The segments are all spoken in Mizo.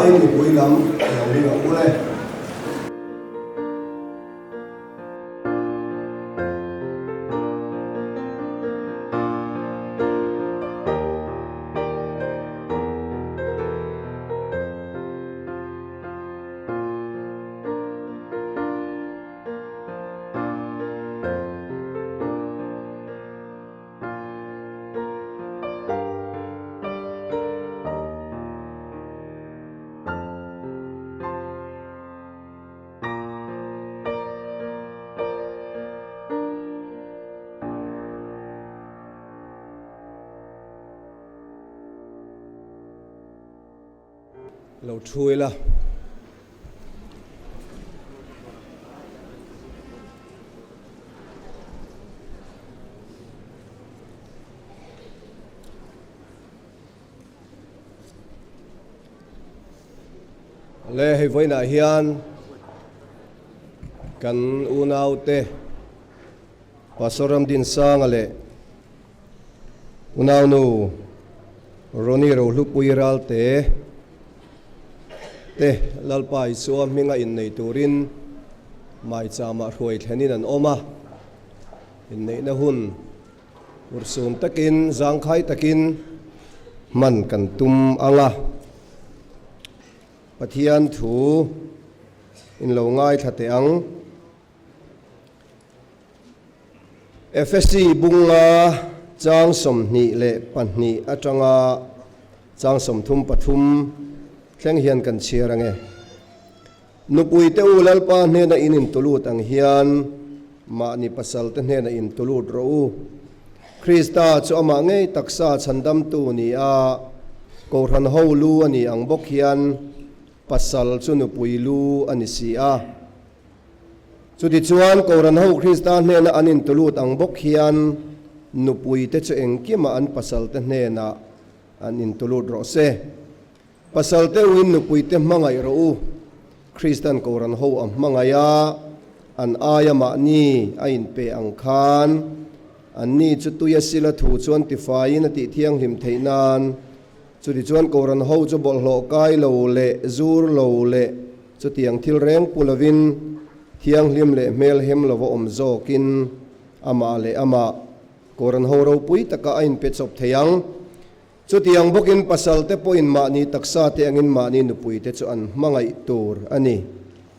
hmain mipui lam i lo ring ang u le. Lo thu ila. Le hei vawiinah hian kan unaute Pastor Ramdinsanga leh Unaunu Ronnie Rohlupui Ralte te Lalpa Isua hminga innei turin Maichama hruai thlenin an awm a, inneihna hun urhsun takin zangkhai takin hman kan tum ang a. Pathian thu in lo ngaithla teh ang. Efesi bunga chang 22 atanga chang 33 thleng hian kan chhiar ange. Nupui te u Lalpa hnena in intulut ang hian mahni pasal te hnena intulut rawh u. Krista chu amah ngei taksa chhandamtu ni a, Kohhran ho lu a ni ang bawk hian pasal chu nupui lu a ni si a. Chutichuan, Kohhran ho Krista hnena an intulut ang bawk hian nupuite chu engkimah an pasalte hnenah an intulut rawh se. Pasalte uin nupuite hmangaih rawh u. Kristan Kohhran ho a hmangaih a, an aia mahni a inpe ang khan anni chu tui a sila thu chuan tifaiin a tihthianghlim theih nan. Chutichuan, Kohhran ho chu bawlhhlawh kai lo leh zur lo leh Chutiang thil reng pu lovin thianghlim leh hmelhem lova awm zawkin amah leh amah Koran ho ropui taka a inpe chawp thei ang. Chutiang bawkin pasalte pawhin mahni taksa te angin mahni nupuite chu an hmangaih tur a ni.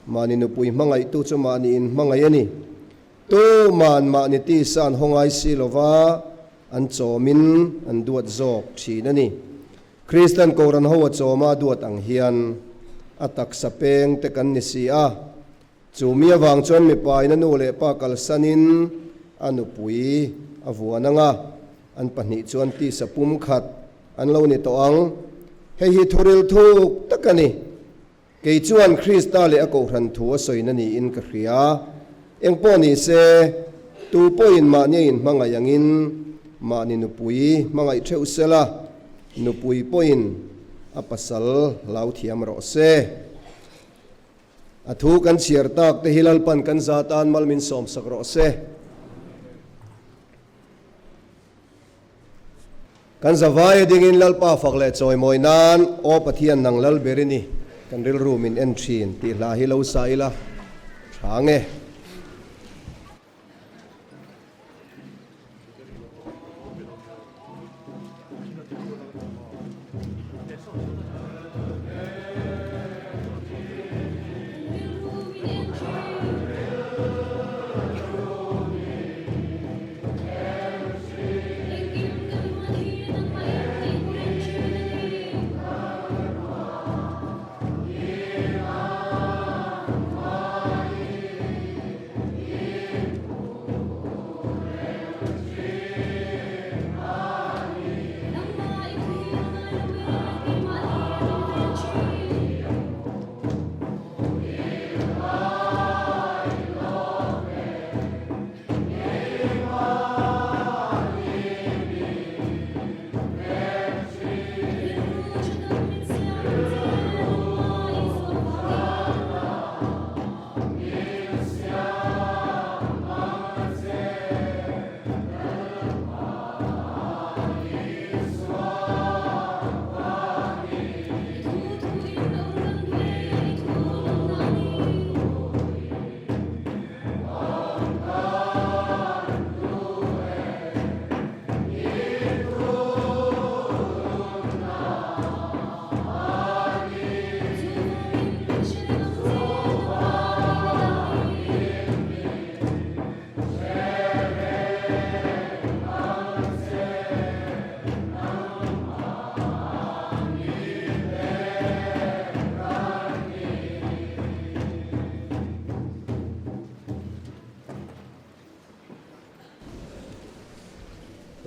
Mahni nupui hmangaihtu chu mahni inhmangaih a ni. Tuman mahni tisa an haw ngai si lova an chawmin an duat zawk thin a ni. Kristan Kohhran ho a chawma a duat ang hian a taksa peng te kan ni si a, chu mi avang chuan mipa in a nu leh pa kalsanin a nupui a vuan ang a, an pahnih chuan tisa pum khat an lo ni tawh ang. Hei hi thuril thuk tak a ni. Kei chuan Krista leh a Kohhran thu a sawina niin ka hria. Engpawh ni se, tu pawhin mahni a inhmangaih angin mahni nupui hmangaih theuh sela, nupui pawhin a pasal hlau thiam rawh se. A thu kan chhiar tak te hi Lalpan kan za tan mal min sawmsak rawh se. Kan zavai a dingin Lalpa fak leh chawimawi nan Aw Pathian nang lal ber i ni, kan rilru min en thin tih hla hi lo sa ila tha nge.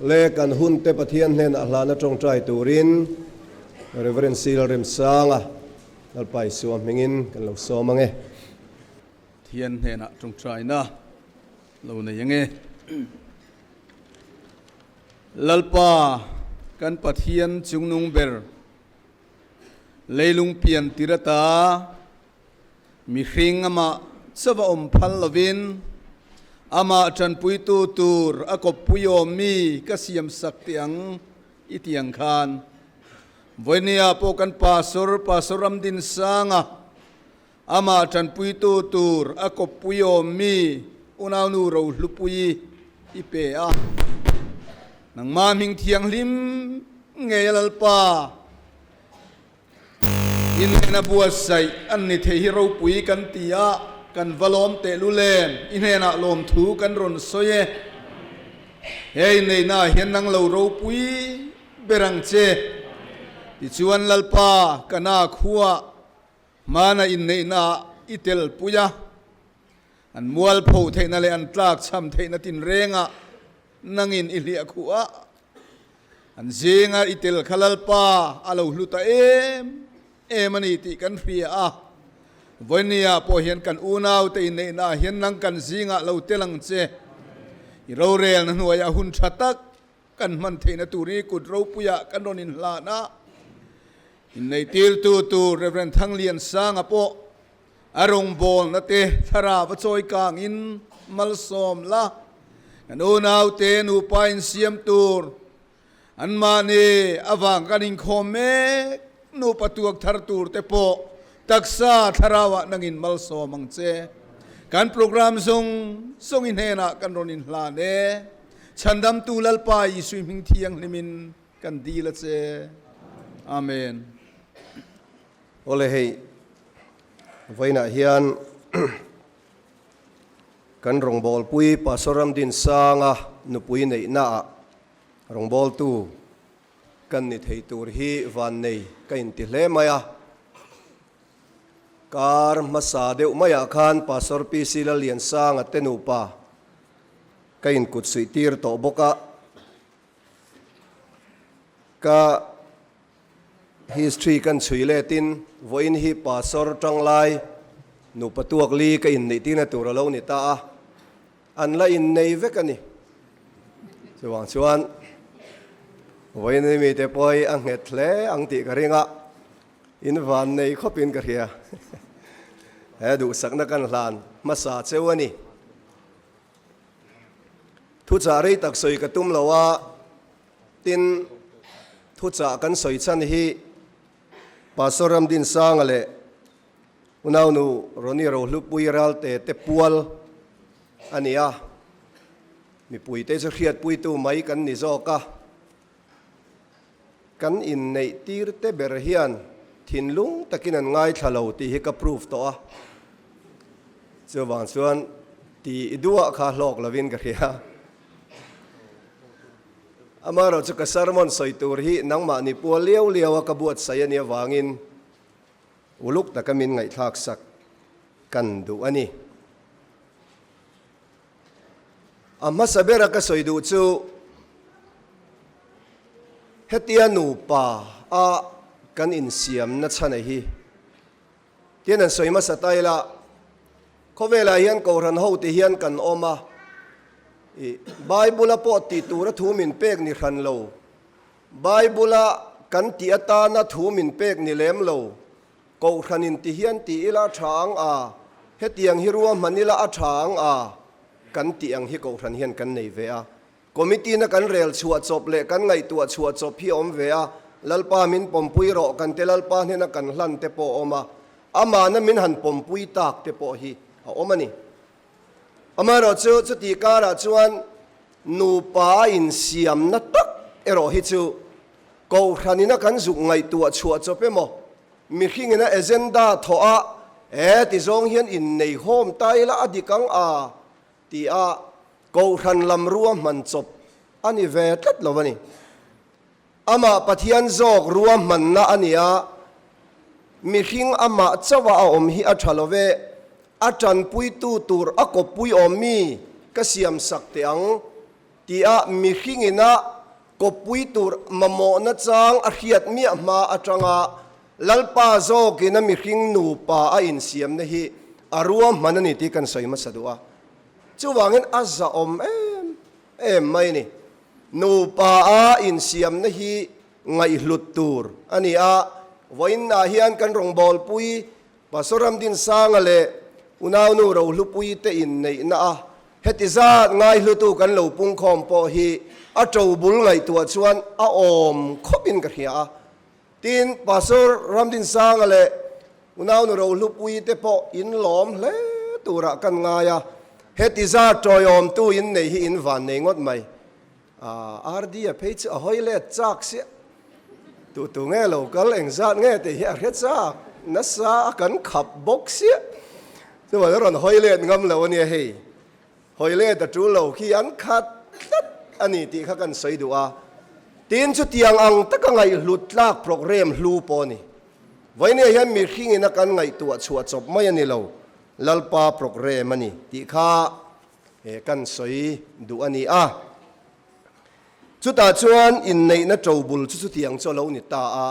Le kan hunte Pathian hnenah hlana tawngtai turin Rev. Sil Remsanga Lalpa Isua hmingin kan lo sawm ange. Pathian hnenah tawngtaina lo nei ange. Lalpa kan Pathian chungnung ber leilung pian tir ata Mihring amah chauh a awm phal lovin amah tanpuitu tur a kawppui awmmi ka siamsak teh ang i ti ang khan vawinia pawh kan Pastor, Pastor Ramdinsanga amah tanpuitu tur a kawppui awmmi unaunu Rohlupuii i pe a. Nangmah hming thianghlim ngei a Lalpa. Inlena buatsaih an ni thei hi ropui kan ti a, kan va lawm teh lu lem, i hnenah lawmthu kan rawn sawi e. He inneihnaah hian nang lo ropui ber ang che. Tichuan Lalpa, ka na khuaa hmana inneihnaah i telpui a, an mualpho theihna leh an tlakchham theihna tinrengah nangin i hliah khuh a. An zinga i tel kha Lalpa a lo hlu ta em em a ni tih kan hria a. Vawinia pawh hian kan unaute inneihnaah hian nang kan zingah lo tel ang che. I rorelna hnuaiah hun tha tak kan hman theihna turin i kut ropuiah kan rawn inhlan a. Inneitirtu tur Rev. Thangliansanga pawh A rawngbawlna te thlarau a chawi kangin malsawm la, kan unaute nupa insiam tur anmahni avang kan inkhawm mek nupa tuak thar tur te pawh taksa thlarauah nangin malsawm ang che. Kan program zawng zawng i hnenah kan rawn inhlan e. Chhandamtu Lalpa Isui hming thianghlimin kan dil a che. Amen. Awle hei, vawiinah hian kan rawngbawlpui Pastor Ramdinsanga nupui neihnaah rawngbawltu kan ni thei tur hi vannei ka inti hle mai a. Kar hmasa deuh maiah khan Pastor PC Lalliansanga te nupa ka inkut suih tir tawh bawk a. Ka. History kan chhui letin vawiin hi Pastor tanglai nupa tuak li ka inneih tina tur a lo ni ta a, an la innei vek a ni. Chuvang chuan vawiin hi mite pawh hi a nghet hle ang tih ka ring a, in van nei khawpin ka hria. He duhsakna kan hlan hmasa cheu a ni. Thuchah rei tak sawi ka tum lo a. Tin, thuchah kan sawi chhan hi Pastor Ramdinsanga leh Unaunu Ronnie Rohlupui Ralte te pual a ni a, mipuite chu hriatpuitu mai kan ni zawk a. Kan inneih tir te ber hian thinlung takin an ngaithla lo tih hi ka proof tawh a, chuvang chuan ti duah kha hlawk lovin ka hria. Amaherawh chu ka sermon sawi tur hi nangmahni pual liau liau a ka buatsaih a nih avangin uluk taka min ngaihthlak sak kan duh a ni. A hmasa bera ka sawi duh chu hetia nupa a kan insiamna chhan a hi Tin an sawi hmasa ta ila, khawvelah hian Kohhran ho ti hian kan awm a, i Bible-a pawh tih tura thu min pek ni hran lo, Bible-a kan tih atana thu min pek ni lem lo, Kohhranin ti hian ti ila a tha ang a, hetiang hi ruahman ila a tha ang a, kan tih ang hi Kohhran hian kan nei ve a. Committee-na kan rel chhuah chawp leh kan ngaihtuah chhuah chawp hi a awm ve a, Lalpa min pawmpui rawh kan te Lalpa hnena kan hlan te pawh a awm a, amahna min han pawmpui tak te pawh hi a awm a ni. Amaherawhchu chutih karah chuan nupa insiamna tak erawh hi chu Kohhranina kan zuk ngaihtuah chhuah chawp emaw, mihringina agenda thawh a, e ti zawng hian inneihawm ta ila a dik ang a, Ti a Kohhran lam ruahman chawp a ni ve tlat lo a ni. Amah Pathian zawk ruahmanna a ni a, mihring amah chauha a awm hi a tha lo ve, a tanpuitu tur a kawppui awm mi ka siamsak teh ang. Tia mihringina kawppui tur mamawhna chang a hriat miah hma atanga Lalpa zawkina mihring nupa a insiamna hi a ruahman a ni tih kan sawi hmasa duh a. Chuvangin a zahawm em em mai a ni. Nupa a insiamna hi ngaihhlut tur a ni a, vawiinah hian kan rawngbawlpui Pastor Ramdinsanga leh unaunu Rohlupuii te inneihna a heti zat ngaihlutu kan lo pungkhawm pawh hi a to bul ngaihtuah chuan a awm khawpin ka hria a. Tin, Pastor Ramdinsanga leh unaunu Rohlupuii te pawh in lawm hle turah kan ngai a, heti zat tawiawmtu innei hi in van nei ngawt mai. RD a phei chu a hawi let chak siah. Tu tu nge lo kal engzat nge tih hi a hre chak nasa a kan khap bawk siah. Chuan a rawn hawi let ngam lo ania hei. Hawi let a tul lo khi an khat tlat a ni tih kha kan sawi duh a. Tin chutiang ang taka ngaihhlut tlak program hlu pawh a ni. Vawinia hian mihring ina kan ngaihtuah chhuah chawp mai a ni lo, Lalpa program a ni tih kha He kan sawi duh a ni a. Chutah chuan inneihna ṭobul chu chutiang chu a lo ni ta a.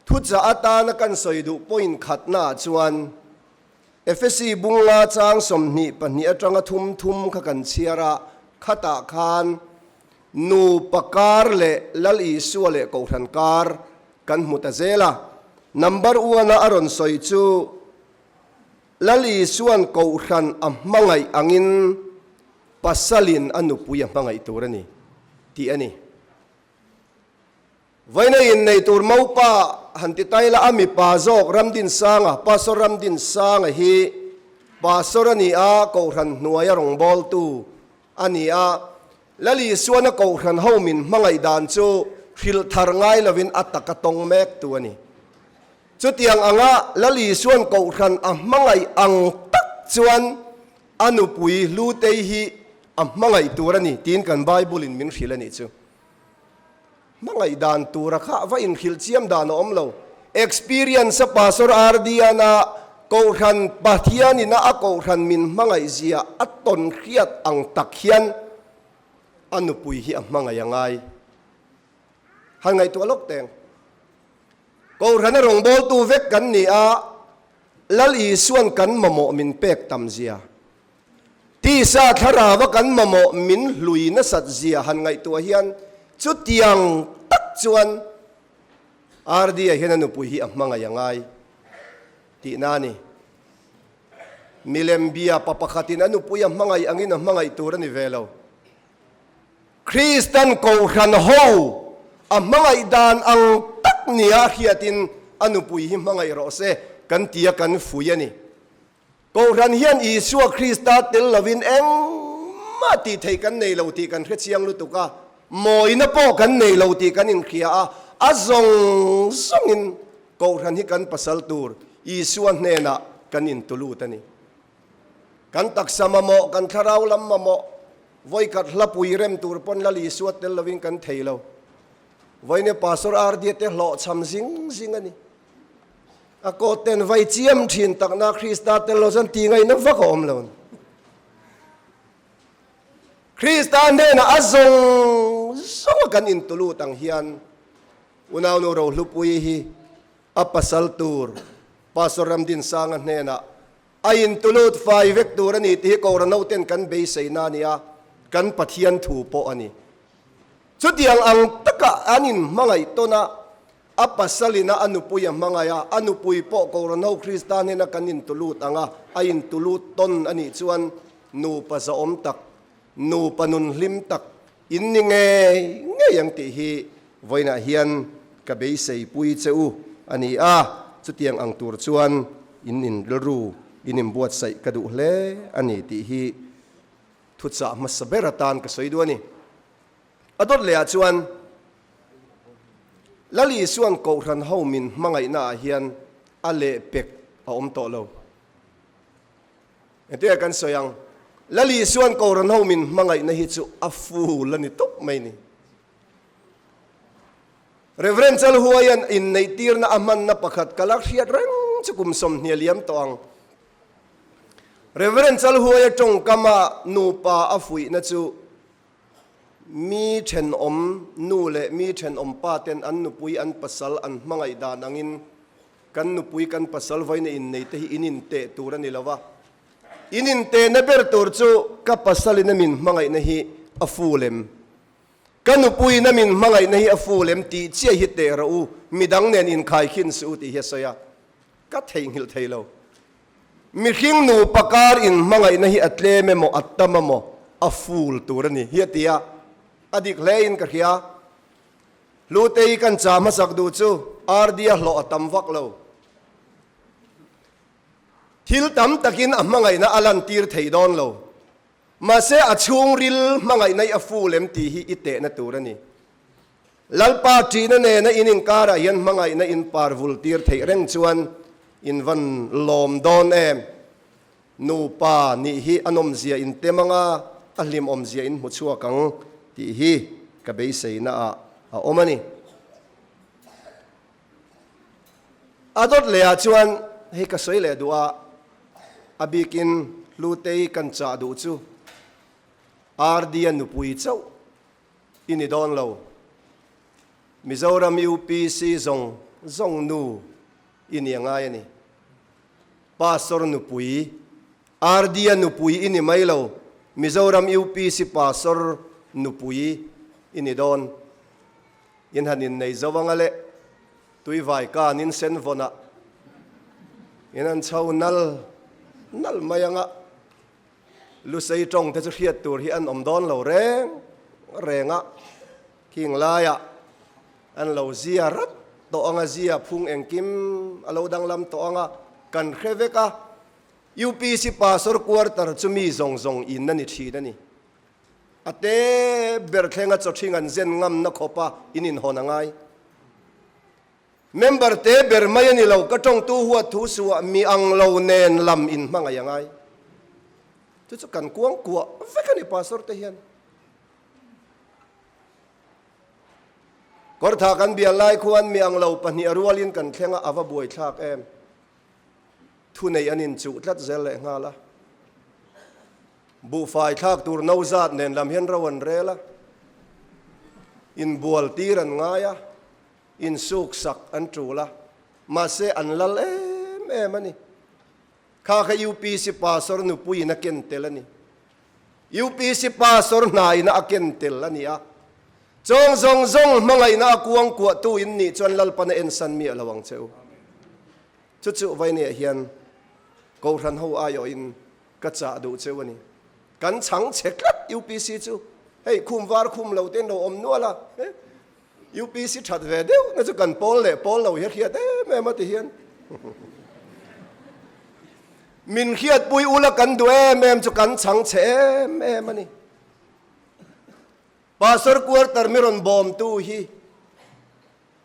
Thuchah atana kan sawi duh point khatnaah chuan Efesi bunga chang 22 aṭanga thum thum kha kan chhiar a, khatah khan nupa kar leh Lal Isua leh Kohhran kar kan hmu ta zel a. Number one-a a rawn sawi chu Lal Isua'n Kohhran a hmangaih angin pasalin a nupui a hmangaih tur a ni, tih a ni. Vawiina innei tur Mopa han ti tai la, a mipa zawk Ramdinsanga, Pastor Ramdinsanga hi Pastor a ni a, Kohhran hnuaia rawngbawltu a ni a. Lal Isua'n a Kohhran ho min hmangaih dan chu hrilh thar ngai lovin a taka tawng mektu a ni. Chutiang anga Lal Isua'n Kohhran a hmangaih ang tak chuan a nupui Hlutei hi a hmangaih tur a ni tiin kan Bible-in min hrilh a nih chu. Hmangaih dan tura kha va inhrilh chiam dan a awm lo. Experience-a Pastor RD-ana Kohhran Pathianina a Kohhran min hmangaih zia a tawn hriat ang tak hian a nupui hi a hmangaih a ngai. Han ngaihtuah lawk teng. Kohhrana rawngbawltu vek kan ni a, Lal Isua'n kan mamawh min pek tam zia, tisa thlarava kan mamawh min hlui nasat zia han ngaihtuah hian chutiang tak chuan RD-a hian a nupui hi a hmangaih a ngai tihna a ni. Milem bia pa pakhatin a nupui a hmangaih angin a hmangaih tur a ni ve lo. Kristan Kohhran ho a hmangaih dan ang tak nia hriatin a nupui hi hmangaih rawh se kan tia kan fui a ni. Kohhran hian Isua Krista tel lovin engmah tih theih kan nei lo tih kan hre chiang lutuk a, mawina pawh kan nei lo tih kan inhria a, a zawng zawngin Kohhran hi kan pasal tur Isua hnenah kan intulut a ni. Kan taksa mamawh, kan thlarau lam mamawh, vawikhat hlapui rem tur pawn Lal Isua tel lovin kan thei lo. Vawinia Pastor RD te hlawhchham zing zing a ni. A kawt ten vai chiam thin takna Krista tel lo chuan ti ngaihna vak a awm lo. Krista hnenah a zawng zawng a kan intulut ang hian unaunu Rohlupuii hi a pasal tur Pastor Ramdinsanga hnenah A intulut fai vek tur a ni tih hi Kohhran hoten kan beiseina a ni a, kan Pathian thu pawh a ni. Chutiang ang taka an inhmangaih tawn a, a pasalina a nupui a hmangaih a, a nupui pawh Kohhran ho Krista hnena kan intulut ang a, a intulut tawn a nih chuan nupa zahawm tak, nupa nun hlim tak in ni ngei ngei ang tih hi vawiinah hian ka beisei pui che u a ni a, chutiang ang tur chuan in in rilru in inbuatsaih ka duh hle a ni tih hi thuchah hmasa ber atan ka sawi duh a ni. A dawt lehah chuan Lal Isua'n Kohhran ho min hmangaihnaah hian a lehpek a awm tawh lo. Engtin nge kan sawi ang? Lal Isua'n Kohhran ho min hmangaihna hi chu a full a ni tawp mai ni. Reverend Chalhuaia'n inneihtirna a hmanna pakhat ka la hriat reng chu kum 20 liam tawh ang. Reverend Chalhuaia tawngkama nupa a fuihna chu. Mi thenawm nu leh mi thenawm pa ten an nupui an pasal an hmangaih dan angin kan nupui kan pasal vawiina innei te hi in inteh tur a ni lo a. In intehna ber tur chu ka pasalin a min hmangaihna hi a ful em? Ka nupuiin a min hmangaihna hi a ful em tih chiah hi teh rawh u, midang nen inkhaikhin suh u tih hi a sawi a, ka theihnghilh thei lo. Mihring nupa kar inhmangaihna hi a tlem emaw a tam emaw a ful tur a ni hi a ti a, a dik hle in ka hria. Hlutei kan cha hmasak duh chu RD-a hlawh a tam vak lo. Thil tam takin a hmangaihna a lantir thei dawn lo. Mahse a chhungril hmangaihna i a ful em tih hi i tehna tur a ni. Lalpa ṭihna nena in inkarah hian hmangaihna in par vul tir theih reng chuan in van lawm dawn em? Nupa nih hi a nawmzia in tem anga a hlimawmzia in hmu chhuak ang tih hi ka beiseina ah a awm a ni. A dawt leh ah chuan hei ka sawi leh duh a, a bikin Hlutei kan chah duh chu RD-a nupui chauh i ni dawn lo. Mizoram UPC zawng zawng nu i ni a ngai a ni. Pastor nupui, RD-a nupui i ni mai lo, Mizoram UPC Pastor nupui i ni dawn. In han innei zo anga le, tuivai kan in sen vawnah in han chho nal nal mai anga, Lusei tawng te chu hriat tur hi an awm dawn lo reng reng a, khing laiah an lo zia rat tawh anga zia phung engkim a lo danglam tawh anga kan hre vek a, UPC Pastor Quarter chu mi zawng zawng in a ni thin a ni. A te ber thlenga chawthing an zen ngamna khawpa in inhawn a ngai. Member te ber mai a ni lo, ka tawngtu huat thu suah mi ang lo nen lam in hmangaih a ngai. Chu chu kan kuang kuah vek a ni Pastor te hian. Kawrtha kan bial lai khuan mi ang lo pahnih a rualin kan thleng a, a va buaithlak em. Thunei an inchuh tlat zel leh nghal a. Buhfai thlak tur no zat nen lam hian ro an rel a, inbual tir an ngai a, insuk sak an tul a, mahse an lal em em a ni. Kha kha UPC Pastor nupuiin a ken tel a ni. UPC Pastor hnaina a ken tel a ni a. Chawng zawng zawng hmangaihna a kuang kuahtu in nih chuan Lalpan a ensan miah lo ang che u. Chu chu Vainiah hian Kohhran ho aiawhin Ka chah duh cheu a ni. Kan chhang chhe tlat UPC chu. Hei khum var khum lo te in lo awm nual a. UPC that ve deuh na chu kan pawl leh pawl lo hi a hriat em em a ti hian. Min hriatpui ula kan duh em em chu kan chhang chhe em em a ni. Pastor quarter mi rawn bawmtu hi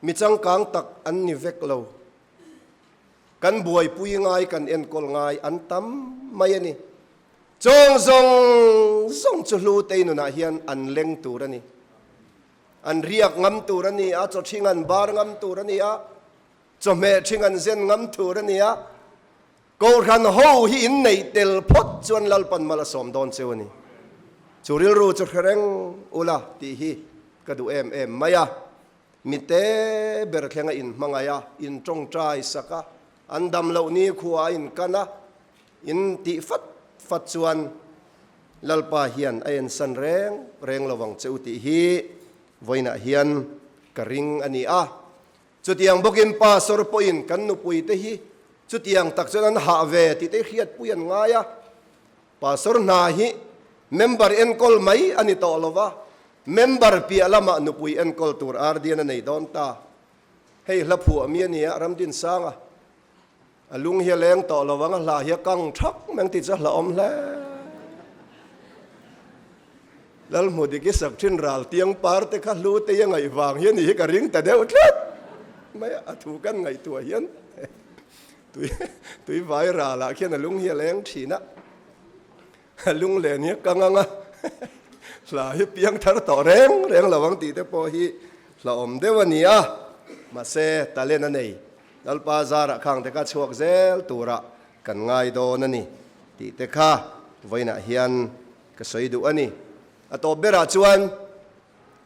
mi changkang tak an ni vek lo. Kan buaipui ngai, kan enkawl ngai an tam mai a ni. Chawng zawng zawng chu Hlutei nunah hian an leng tur a ni. An riak ngam tur a ni a, chawthing an bar ngam tur a ni a, chawhmeh thing an zen ngam tur a ni a. Kohhran ho hi inneih tel phawt chuan Lalpan mal a sawm dawn cheu a ni. Chu rilru chu hre reng ula tih hi ka duh em em mai a. Mite ber thlenga inhmangaih a, intawngtai sak a, an dam loh ni khua a inkan a, in tih fat fat chuan Lalpa hian a ensan reng reng lo vang che u tih hi vawiinah hian ka ring a ni a. Chutiang bawkin Pastor pawhin kan nupuite hi chutiang tak chuan an hah ve tih te hriatpui an ngai a. Pastor hna hi member enkawl mai a ni tawh lo va, member piah lamah nupui enkawl tur RDN a nei dawn ta. Hei hla phuah mi a ni a, Ramdinsanga. A lung hi a leng tawh lo vang, a hla hi a kang thak mai ang tih chu a hlauhawm hle. Lalhmudiki sak thin ral tiang par te kha hlu te i a ngaih vang hi a ni hi ka ring ta deuh tlat mai a, a thu kan ngaihtuah hian. Tui tui vai ralah khian a lung hi a leng thin a, a lung len hi a kang ang a, hla hi piang thar tawh reng reng lo ang tih te pawh hi hlauhawm deuh a ni a, mahse talent a nei Lalpa zarah khang te kha chhuak zel turah kan ngai dawn a ni tih te kha vawiinah hian ka sawi duh a ni. A tawp berah chuan.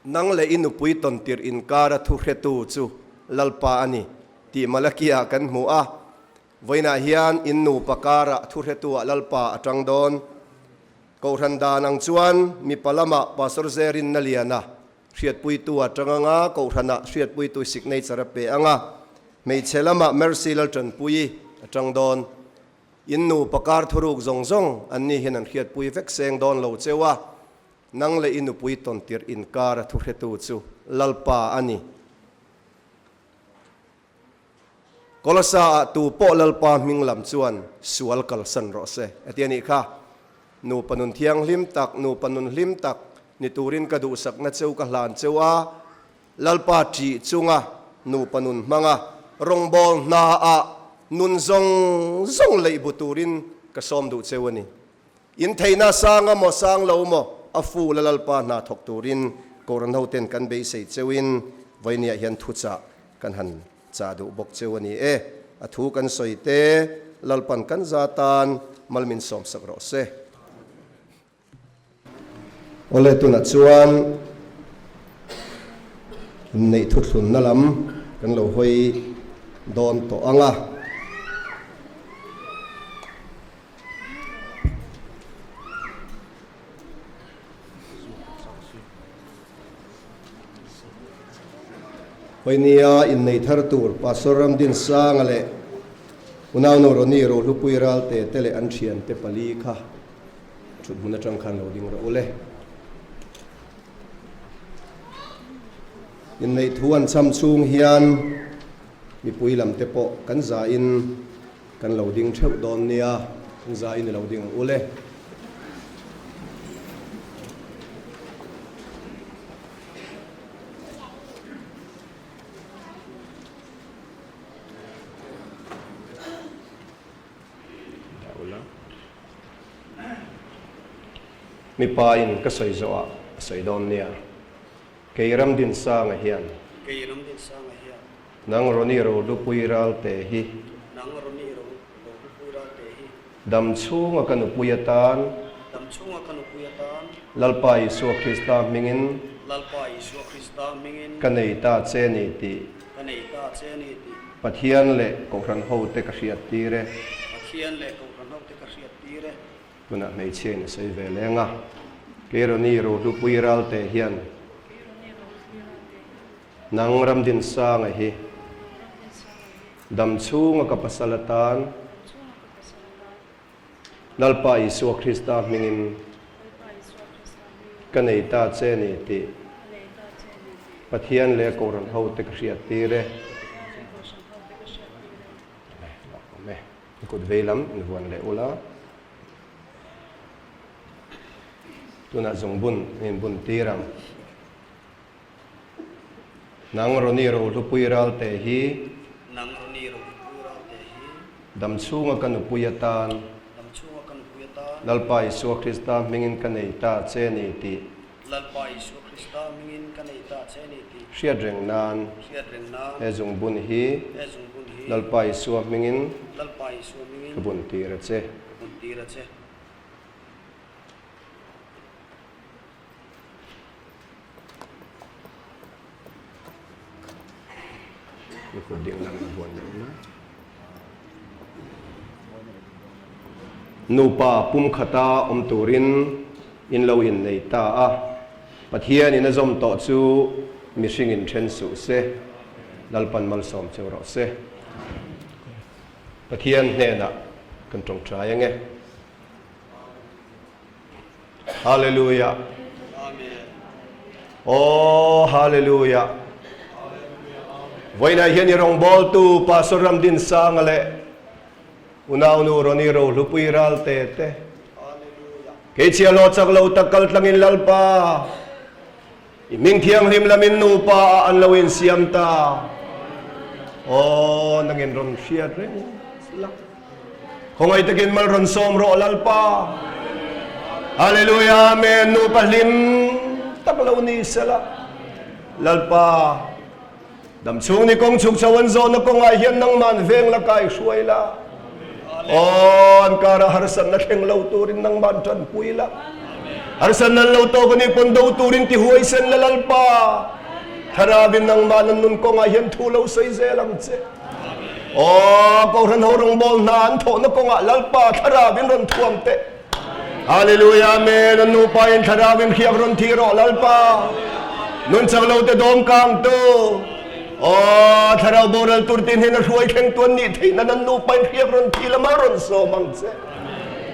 Nang leh i nupui tawntirh inkara thu hretu chu Lalpa a ni tih Malakia kan hmu a. Vawiinah hian in nupa karah thu hretuah Lalpa a tang dawn. Kohhran dan ang chuan mipa lamah Pastor Zerinna Liana hriatpuitu a tang anga, Kohhranah hriatpuitu signature a pe anga, hmeichhe lamah Mercy Laltanpuii a tang dawn. In nupa kar thuruk zawng zawng an ni hian an hriatpui vek seng dawn lo cheu a, nang leh i nupui tawntirh inkar a thuhretu chu Lalpa a ni. Kolosa ah tu pawh Lalpa hming lam chuan sual kalsan rawh se a ti a nih kha. Nupa nun thianghlim tak, nupa nun hlim tak ni turin ka duhsakna cheu ka hlan cheu a, Lalpa ṭih chunga nupa nun hmanga rawngbâwl hnaah nun zawng zawng leih bu turin ka sawm duh cheu a ni. In theihna sang a maw sang lo maw a fu la Lalpa hna thawk turin Kohhran hoten kan beisei cheuin vawinia hian thuchah kan han chah duh bawk cheu a ni e. A thu kan sawi te Lalpan kan za tan mal min sawmsak rawh se. Awle tunah chuan inneih thuthlunna lam kan lo hawi dawn tawh ang a. Hawinia innei thar tur Pastor Ramdinsanga leh Unaunu Ronnie Rohlupui Ralte te leh an thiante pali kha Thut hmun atang khan lo ding rawh u le. Inneih thu an cham chhung hian mipui lam te pawh kan zain kan lo ding theuh dawn nia, kan zain i lo ding ang u le. Mipa in ka sawi zawh ah a sawi dawn nia. Kei Ramdinsanga hian. Kei Ramdinsanga hian. Nang Ronnie Rohlupui Ralte hi. Nang Ronnie Rohlupui Ralte hi. Dam chhunga ka nupui atan. Dam chhunga ka nupui atan. Lalpa Isua Krista hmingin. Lalpa Isua Krista hmingin. Ka nei ta che ni tih. Ka nei ta che ni tih. Pathian leh Kohhran hote ka hriat tir e. Pathian leh Kohhran hote ka hriat tir e. Tunah hmeichhia in a sawi ve leng a. Keironi Rohlupui Ralte hian. Keironi Rohlupui Ralte hian. Nang Ramdinsanga hi. Nang Ramdinsanga hi. Dam chhunga ka pasal atan. Dam chhunga ka pasal atan. Lalpa Isua Krista hmingin. Lalpa Isua Krista hmingin. Ka nei ta che ni tih. Ka nei ta che ni tih. Pathian leh Kohhran hote ka hriat tir e. Pathian leh Kohhran hote ka hriat tir e. Amen. Lawm awm e. I kut vei lam in vuan leh ula. Tunah zungbun an in bun tir ang. Nang Ronnie Rohlupui Ralte hi. Nang Ronnie Rohlupui Ralte hi. Dam chhunga ka nupui atan. Dam chhunga ka nupui atan. Lalpa Isua Krista hmingin ka nei ta che ni tih. Lalpa Isua Krista hmingin ka nei ta che ni tih. Hriat reng nan. Hriat reng nan. He zungbun hi. He zungbun hi. Lalpa Isua hmingin. Lalpa Isua hmingin. Ka bun tir a che. Ka bun tir a che. Nupa pumkhata awm turin in lo innei ta a, Pathianin a zawm tawh chu mihringin then suh se, Lalpan malsawm cheu rawh se. Pathian hnenah kan tawngtai ange. Hallelujah. Oh, hallelujah. Vawiinah hian i rawngbawltu Pastor Ramdinsanga leh unaunu Ronnie Rohlupui Ralte te keichhia law chak lo tak kal tlangin Lalpa i hming thianghlim lamin nupa ah an lo insiam ta. Oh, nangin rawn hriat reng la. Khawngaih takin mal rawn sawm rawh Lalpa. Hallelujah Amen nupa hlim tak lo ni sela. Lalpa dam chhung ni kawng chhuk chho an zawhna kawngah hian nangman veng la kai hruai la. Aw an kara harsatna thleng lo turin nangman tanpui la. Harsan nan lo tawk anih pawn do turin ti huaisen la Lalpa. Thlarauin nangmah nan nun kawngah hian thu lo sawi zel ang che. Aw, Kohhran ho rawngbâwl hna an thawhna kawngah Lalpa Thlarauin rawn thuam teh. Hallelujah, Amen. An nupain Thlarauin hriak rawn thih rawh Lalpa. Nun chak lo te dawm kang tu. Aw, Thlarau boral tur tin hian a hruai thleng tu an nih theih nan an nupain hriak rawn thih lam a rawn sawm ang che.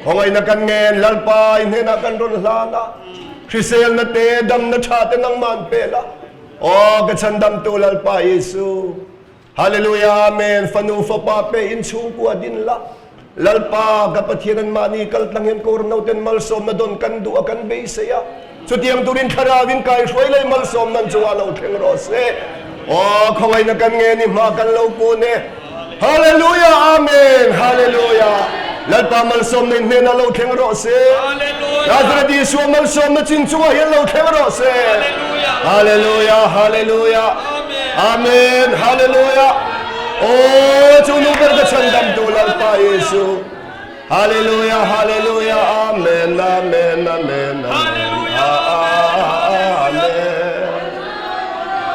Khawngaihna kan ngen Lalpa i hnenah kan rawn hlan a. Hriselna te, damna tha te nangmah an pel a. Aw, ka chhandamtu Lalpa Isu. Hallelujah Amen Fanu fapa pe in chhungkua din la Lalpa ka Pathian an mahni kal tlang hian Kohhran nauten malsawmna dawn kan duh a kan beisei a chutiang turin thlarau in kai hruai lei malsawmna an chungah lo thleng rawh se Aw khawngaihna kan nge ni hma kan lo kun e Hallelujah Amen Hallelujah Lalpa malsawmna in hnenah lo thleng rawh se Nazareth Isua malsawmna chin chungah hian lo thleng rawh se Hallelujah Hallelujah Amen Hallelujah Aw chu nu ber ka chhandam tu Lalpa Jesu Hallelujah Hallelujah Amen Amen Amen Amen Amen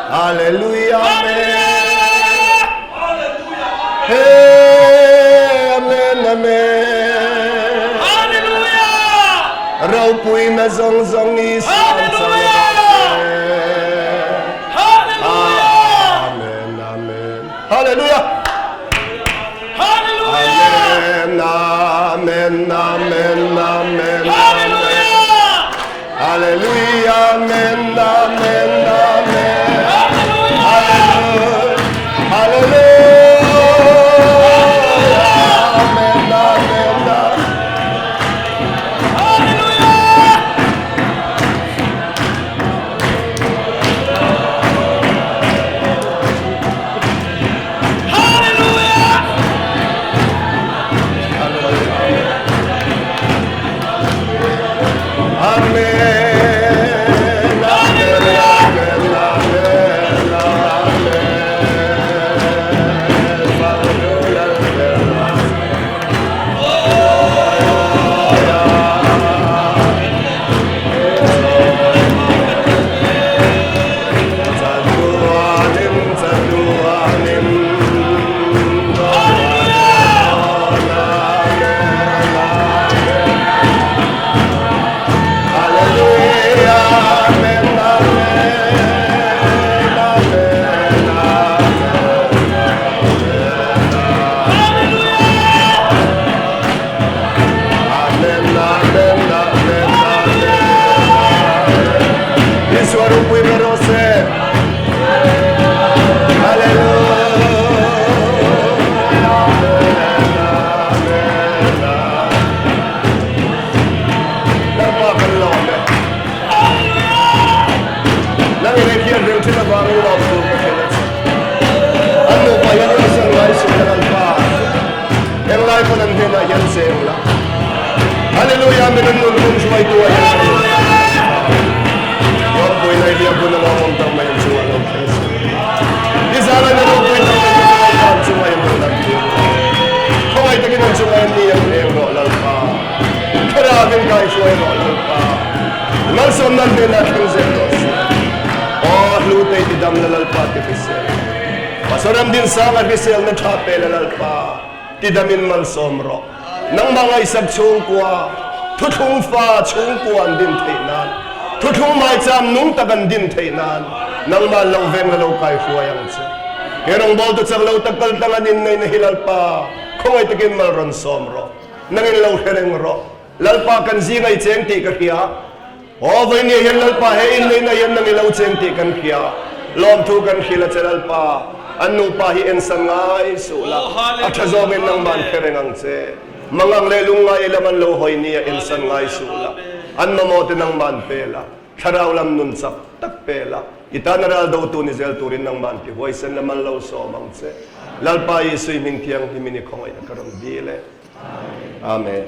Hallelujah Amen Hey Amen Amen Hallelujah Ropui na zawng zawng i siam chang Hallelujah Amen Amen Hallelujah Hallelujah Amen Amen Amen Amen Hallelujah Hallelujah Amen Amen Amen Hallelujah Hallelujah Amen Amen Amen Hallelujah Hallelujah Amen Amen Amen Amen Amen Isua ropui ber rawh se. Lalpa kan lawm e. Nang in hian reng thin avangin lawm tur ka hrilh a che. An nupa hian rawn ngai suh la Lalpa. Englai pawn an hnenah hian cheng la. Hallelujah min an nun kum hruaitu ah hian kan nun Lawmpui lai hi a hun a lawmawm tak mai an chungah lo thleng se. Nizan an ropui tak mai chu Lalpa an chungah hian lo lan tir rawh. Khawngaih takin an chungah hian ni ang eng rawh Lalpa. Thlarau in kai hruai rawh Lalpa. Malsawmna an hnenah thleng zel rawh se. Aw hlu te ti dam la Lalpa ti hrisel. Pastor Ramdinsanga hriselna tha pe la Lalpa tidamin malsawm rawh. Nangmah ngaihsak chhungkua, thuthlung fa chhungkua an din theih nan, thuthlung maicham nung tak an din theih nan nangmah lo veng la lo kai hruai ang che. He rawngbawltu chak lo tak kal tlang an inneihna hi Lalpa khawngaih takin mal rawn sawm rawh. Nangin lo hre reng rawh. Lalpa kan zing a i cheng tih ka hria. Aw vawinia hian Lalpa he inneihna hian nang i lo cheng tih kan hria. Lawmthu kan hrilh a che Lalpa. An nupa hi ensan ngai suh la. A tha zawngin nangman hre reng ang che. Mangang leh lungngai i lam an lo hawi nia ensan ngai suh la. An mamawh te nangman pe la. Thlarau lam nun chak tak pe la. I tan a ral dotu ni zel turin nangman ti huaisen la man lo sawm ang che. Lalpa Isui hming thianghlimin i khawngaihna ka rawn dil e. Amen.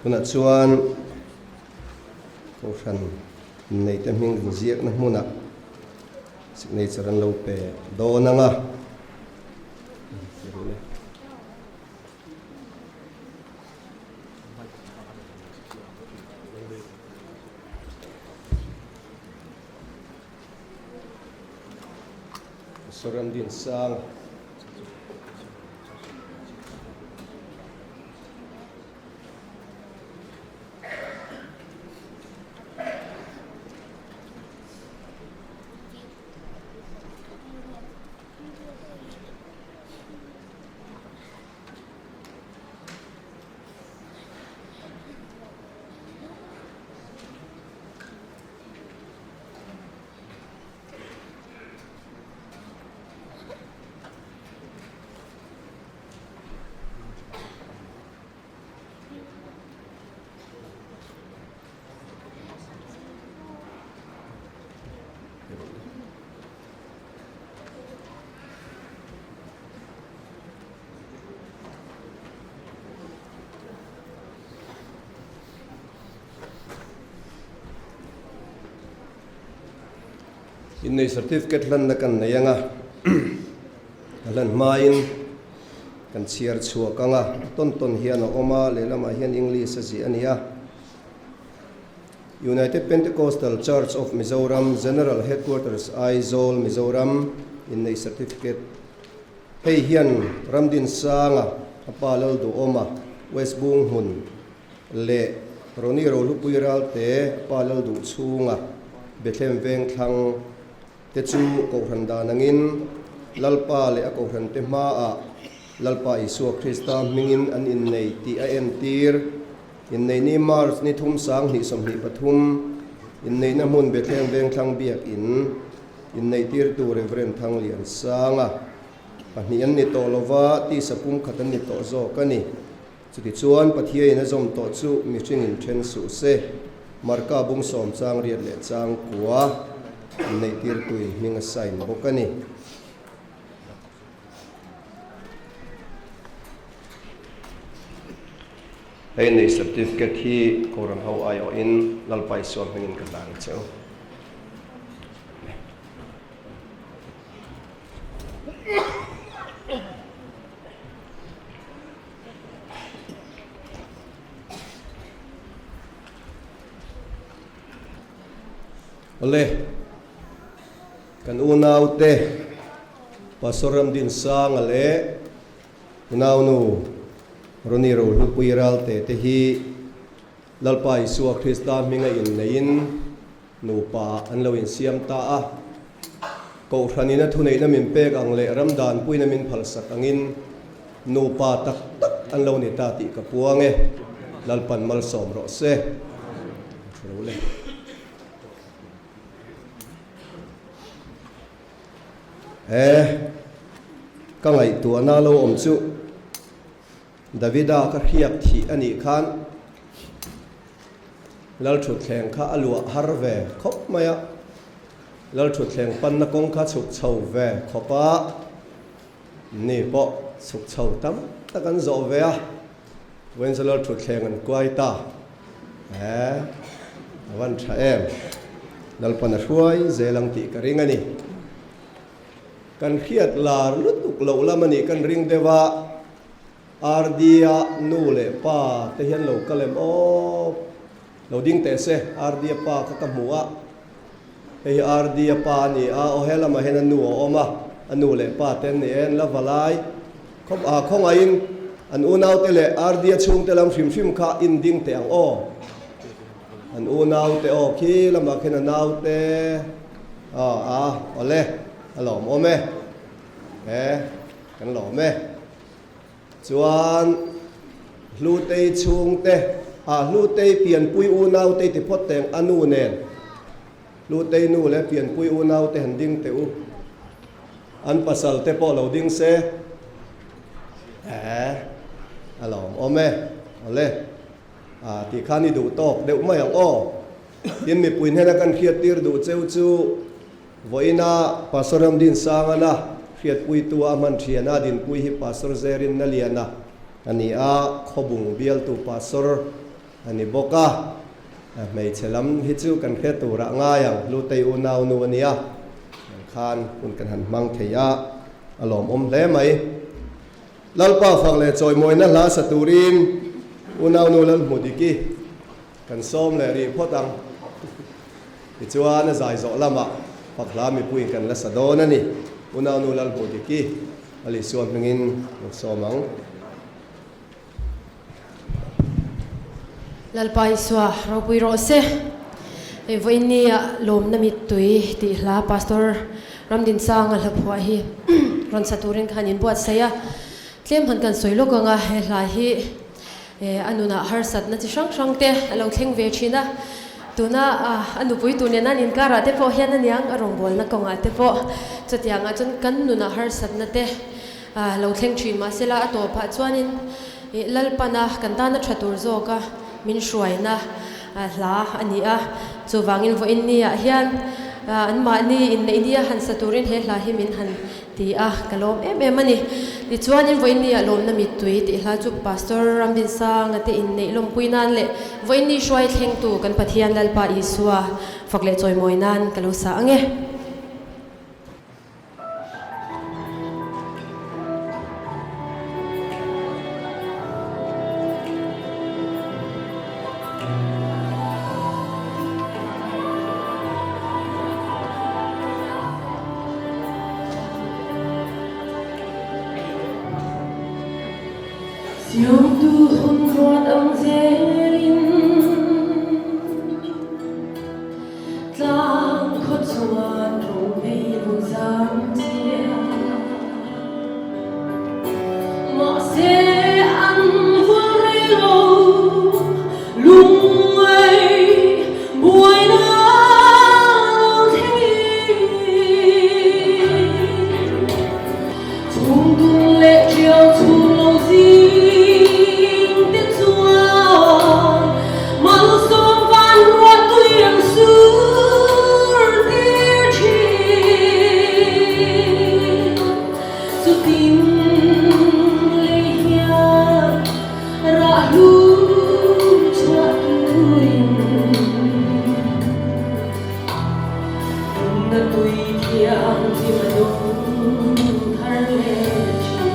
Tunah chuan Kohhran inneite hming inziakna hmunah signature an lo pe dawn ang a. Saramdin sang. Innei certificate hlanna kan nei ang a, a hlan hmain kan chhiar chhuak ang a, tawn tawn hian a awm a, lehlamah hian English a ziah a ni a. United Pentecostal Church of Mizoram General Headquarters Aizawl, Mizoram innei certificate hei hian Ramdinsanga a pa Lalduhawma West Bunghmun leh Ronnie Rohlupui Ralte a pa Lalduh chhunga Bethlehem Vengthlang te chu Kohhran dan angin Lalpa leh a Kohhran te hmaah Lalpa Isua Krista hmingin an innei tih a entir. Inneihni March ni thum 2023, inneihna hmun Bethlehem Vengthlang Biakin inneihtirtu Rev. Thangliansanga pahnih an ni tawh lova, tisa pumkhat an ni tawh zawk a ni. Chutichuan, Pathiain a zawm tawh chu mihringin then suh se. Marka bung sawm chang riat leh chang kua inneihtirtuin hming a sign bawk a ni. Hei nei certificate hi Kohhran ho aiawhin Lalpa Isua hmingin ka hlan che u. Awle, kan unaute Pastor Ramdinsanga leh unaunu Ronnie Rohlupui Ralte te hi Lalpa Isua Krista hminga inneiin nupa an lo insiam ta a. Kohhranin a thuneihna min pek ang leh ram danpuina min phalsak angin nupa tak tak an lo ni ta tih ka puang e. Lalpan malsawm rawh se. Thu lo le. E, ka ngaihtuahna lo awm chu Davida ka hriak thih a nih khan Lalthutthleng kha a luah har ve khawp mai a, Lalthutthleng panna kawng kha chhuk chho ve khawp a, ni pawh chhuk chho tam tak an zawh ve a, vawiin chu Lalthutthleng an kuai ta e, a van tha em, Lalpan a hruai zel ang tih ka ring a ni. Kan hriat lar lutuk loh lam a nih kan ring deuh a. RD-a nu leh pa te hian lo kal em aw? Lo ding teh se, RD-a pa kha ka hmu a, hei hi RD-a pa a ni a, aw he lamah hian a nu a awm a, a nu leh pa te an ni e, an la va lai khawp a, khawngaihin an unaute leh RD-a chhungte lam hrim hrim kha in ding teh ang aw? An unaute aw khi lamah khian a naute aw a awle a lawmawm e, he kan lawm e. Chuan Hlutei chhungte, ah Hlutei pianpui unaute ti phawt teng a nu nen Hlutei nu leh pianpui unaute han ding teh u. An pasal te pawh lo ding se. Eh, a lawm awm e, awle. Ah, tih khan i duh tawk deuh mai ang aw. Tin mipui hnena kan hriattir duh cheu chu Vawiina Pastor Ramdinsangana hriatpuitu a hman thian a dinpui hi Pastor Zerin Naliana a ni a, Khawbung bialtu Pastor. a ni bawk a, hmeichhe lam hi chu kan hre turah ngai ang, Hlutei unau nu a nia, ang khan hun kan han hmang thei a, a lawmawm hle mai. Lalpa fak leh chawimawina hla sa turin unau nu Lalhmudiki kan sawm leh rih phawt ang. Tichuan a zai zawh lamah fak hla mipuiin kan la sa dawn a ni. Unau nu Lalhmudiki a Lisua hmingin kan sawm ang. Lalpa Isua ropui rawh se. Hei vawiin ni ah lawmna mittui tih hla Pastor Ramdinsanga hla phuah hi rawn sa turin khan in buatsaih a. Tlem han kan sawi lawk ang a, he hla hi a nunah harsatna chi hrang hrang te a lo thleng ve thin a. Tuna a nupui tur nena an inkarah te pawh hian aniang a rawngbawlna kawngah te pawh chutiangah chuan kan nunah harsatna te A lo thleng thin mahsela a tawpah chuanin ih Lalpana kan tana tha tur zawka min hruaina hla a ni a. Chuvangin vawiin niah hian anmahni inneih nia han sa turin he hla hi min han ti a, ka lawm em em a ni. Tichuanin vawiin niah lawmna mittui tih hla chu Pastor Ramdinsanga te inneih lawmpui nan leh vawiin ni hruai thlengtu kan Pathian Lalpa Isua fak leh chawimawi nan ka lo sa ang e. Siamtu hun ruat ang zelin Tlang khaw chuan ro mei lo zam chiah. Mahse an vul rei lo, lungngai buaina lo thleng in. Chhung tung leh ṭiau chhung lo zing te chuan malsawm van ruah tui ang sur tir thin. Chutin lei hian rah hlu chhuah turin na tui thiang chim a dawng thar leh thin.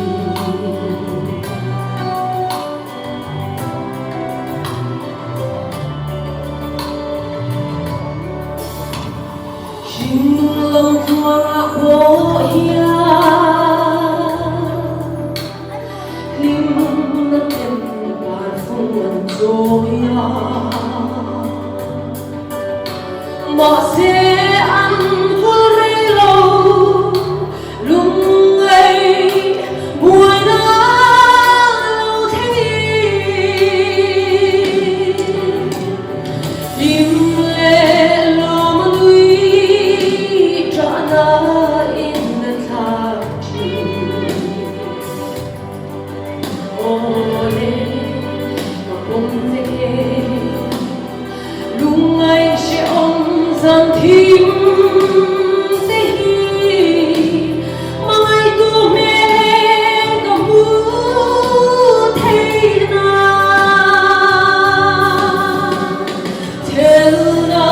Hringnun lo tluangah pawh hian hlimna ten parfung an chawi a. Mahse an vul rei lo, lungngai buaina lo thleng in. Hlim leh lawm a nui ṭahna in a thlak ṭhin. Awle ka pawm che nge. Lungngai hrehawm zan thim te hi hmangaihtu hmel ka hmu thei na. Thelna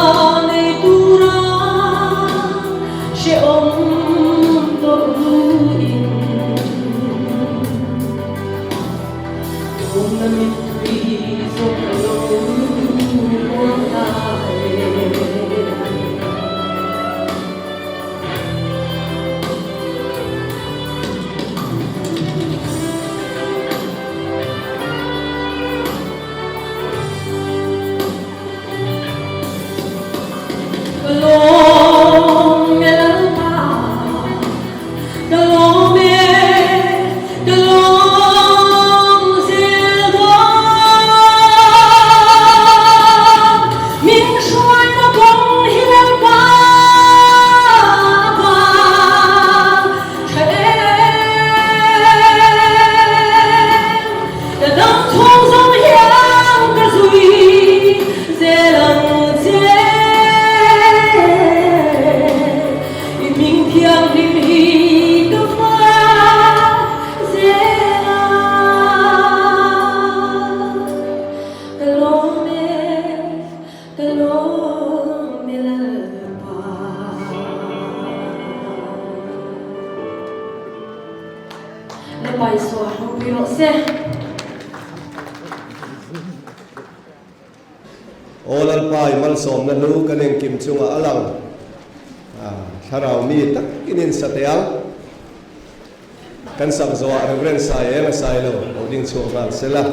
nei tura hrehawm tawrh hnuin Tumna mittui zawk a lo kuang ta e. Ka lawm e Lalpa, ka lawm e, ka lawm zel dawn. Min hruai Aw Lalpa i malsawmna hlu kan engkim chungah a lang. Thlarau mi takin in sa teh ang. Kan sak zawhah Reverend Sai eng a sai lo, lo ding chhuak nghal sela.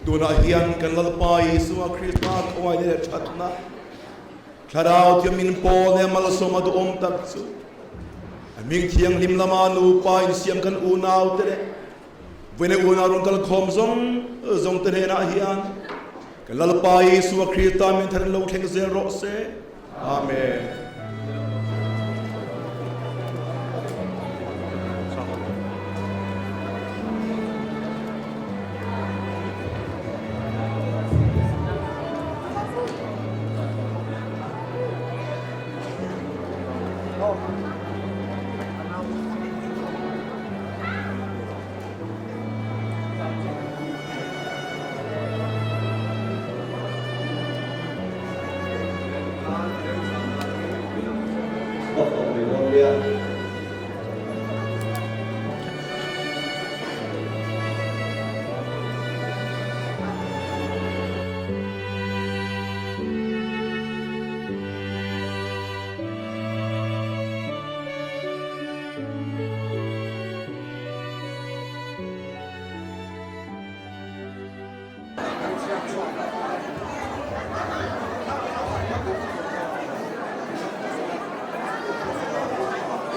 Tunah hian kan Lalpa Isua Krista khawngaihna leh thatna, Thlarau Thianghlim pawl leh malsawm a duhawm tak chu a hming thianghlim lama nupa insiam kan unaute leh Vawiin unau rawn kal khawm zawng zawng te hnenah hian kan Lalpa Isua Krista min thar in lo thleng zel rawh se. Amen.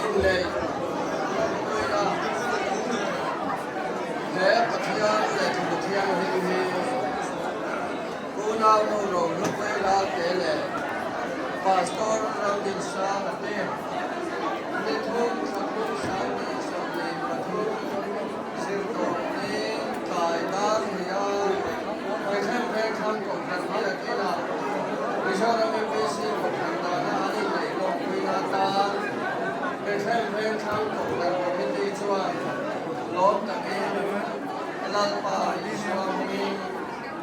Inneih lawmpuina he Pathian lehkhabu thianghlim hi Unaunu Rohlupuii Lalte leh Pastor Ramdinsanga te ni thum thla thum sangni 23 zirtawp ni tlai dar hnih a Bethlehem Vengthlang Kohhran Biak Inah Mizoram UPC Kohhran dana an inneih lawmpuina atan Bethlehem Vengthlang Kohhran Committee chuan lawm takin Lalpa Isua hmingin.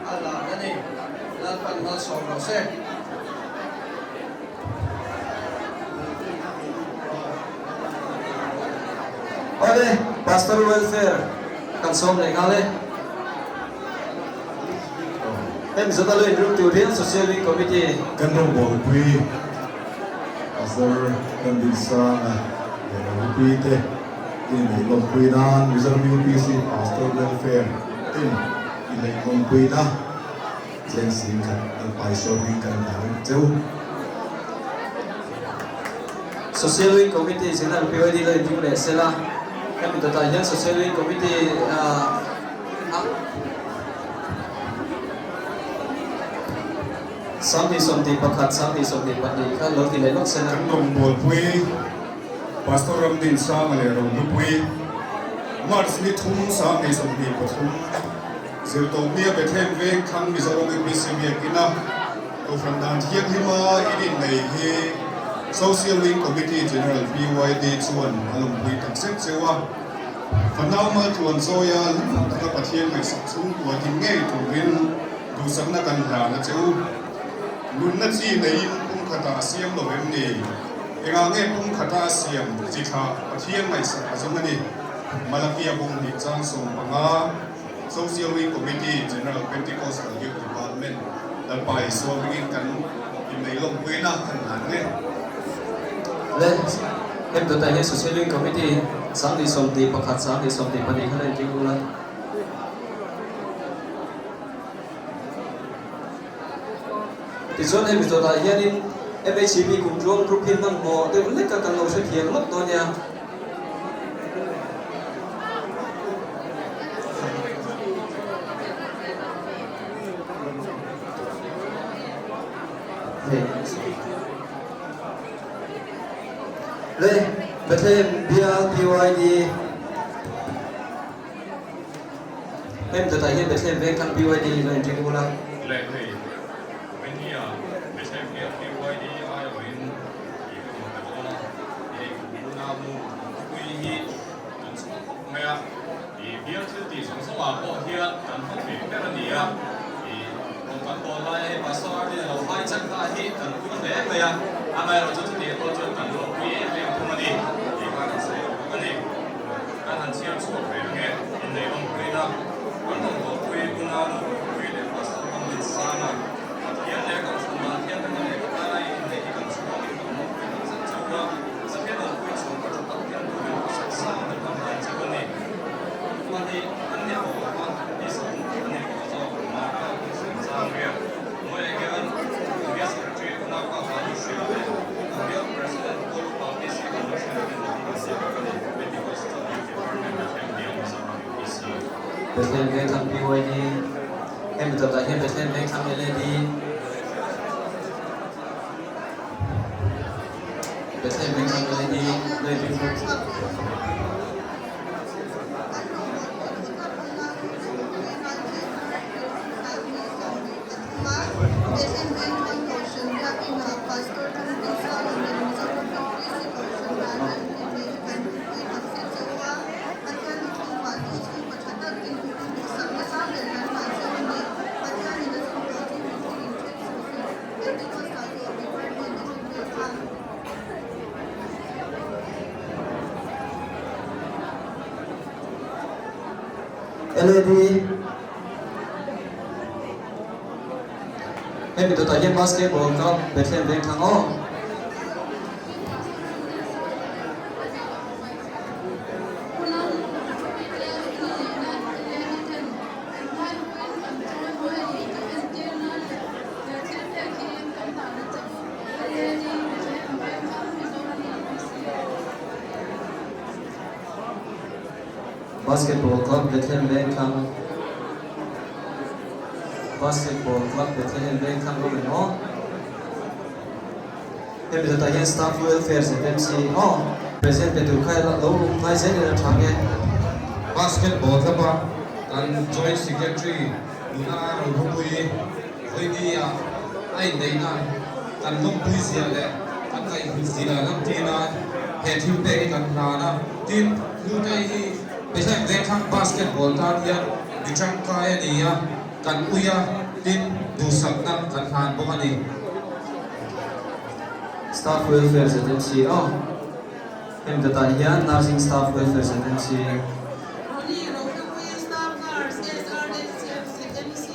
a hlan a ni. Lalpan malsawm rawh se. Awle, Pastor Welfare kan sawm leh nghal e. Hemi zawt a lo inruk tur hian Social Wing Committee. Kan rawngbawlpui Pastor Ramdinsanga leh Rohupui te inneih lawmpui nan Mizoram UPC Pastor Welfare ten inneih lawmpuina cheng sing khat an paisawm hi kan hlan reng cheu. Social Wing Committee General PYD lo inring leh sela, hemi dawtah hian Social Wing Committee a 2021, 2022 kha lo ti leh lawk sela. Kan rawngbawlpui Pastor Ramdinsanga leh Rohlupui March ni thum 2023 Zirtawpnia Bethlehem Veng thlang Mizoram UPC Biakina Kohhran dan thianghlima in innei hi Social Wing Committee General PYD chuan a lawmpui tak zet cheu a. Fanau maltluan zawia lung taka Pathian ngaihsak chhungkua din ngei turin duhsakna kan hlan a che u. Nunna chi neiin pumkhatah a siam lo em ni? Engah nge pumkhata a siam chi thlah Pathian ngaihsak a zawng a ni? Malakia bung hnih chang 15. Social Wing Committee, General Pentecostal Youth Department, Lalpa Isua hmingin kan innei lawmpuina kan hlan nge. Le, hemi dawtah hian Social Wing Committee 2021, 2022 kha la inring ula. Tichuan hemi dawtah hianin MHCP kumtluang group hi hmanhmawh deuh lek a kan lo hrethiam lawk dawn nia. Le Bethlehem bial PYD Hemi dawtah hian Bethlehem veng thlang PYD lo inring ula. Le hei Vainia Bethlehem bial PYD aiawhin tih ka rawn pe dawn a, hei unau pui hi kan chhuak khawp mai a, ih bial thil tih zawng zawng ah pawh hian kan hma thei ber a ni a, ih rawn kan dawn lai a hei Pastor Arlene a lo hai chat kha hi kan pui hle mai a, amaherawh chu chutih pawh chuan kan lo pui em em thung a ni tih kha kan sawi lo bawk a ni. Kan han chhiar chhuak ve ang e, inneih awmpuina kan rawn dawlpui unau pui leh Pastor Ramlinsanga. Pathian leh kan chhunah hian kan lehkha tana i inneih hi kan chhuangin kan lawmpui tak zet chauh a, Pathian awmpui chhung ka tha tak hian turin hausak sang ber kan hlan chauh a ni. Mahni an ni tawh lo va, ni sawm a ni tawh zawk, Marka hun sawm chang riak. Hnuaiah hian Bial Secretary Unaupa Vanu Hria leh Bial President Paul Upa PC Vanu Hria ten an kan siam vek a ni, Pentecostal Youth Department Bethlehem Bial Mizoram UPC. Bethlehem Vengthlang PYD. Hemi dawtah hian Bethlehem Vengthlang LAD, Bethlehem Vengthlang LAD, Lady Fruit. LAD Hemi dawtah hian basketball club Bethlehem Vengthlang aw. Basketball Club Bethlehem Vengthlang Basketball Club Bethlehem Vengthlang rawh in aw. Hemi dawtah hian Staff Welfare ZMC aw present pe tur kha lo awm ngai zel ila tha nge. Basketball tlapa kan Joint Secretary nuna Rohupui Vawinia a inneihna kan lawmpui zia leh kan ngaihhlut zia lam tina he thil pek hi kan hlan a. Tin, Hlutei hi Bethlehem Vengthlang Basketball tan hian mi tangkai a ni a. kan ui a, tin, duhsakna kan hlan bawk a ni. Staff Welfare ZMC aw. Hemi dawtah hian Nursing Staff Welfare ZMC. Ronnie Rohlupuii Staff Nurse SRSF ZMC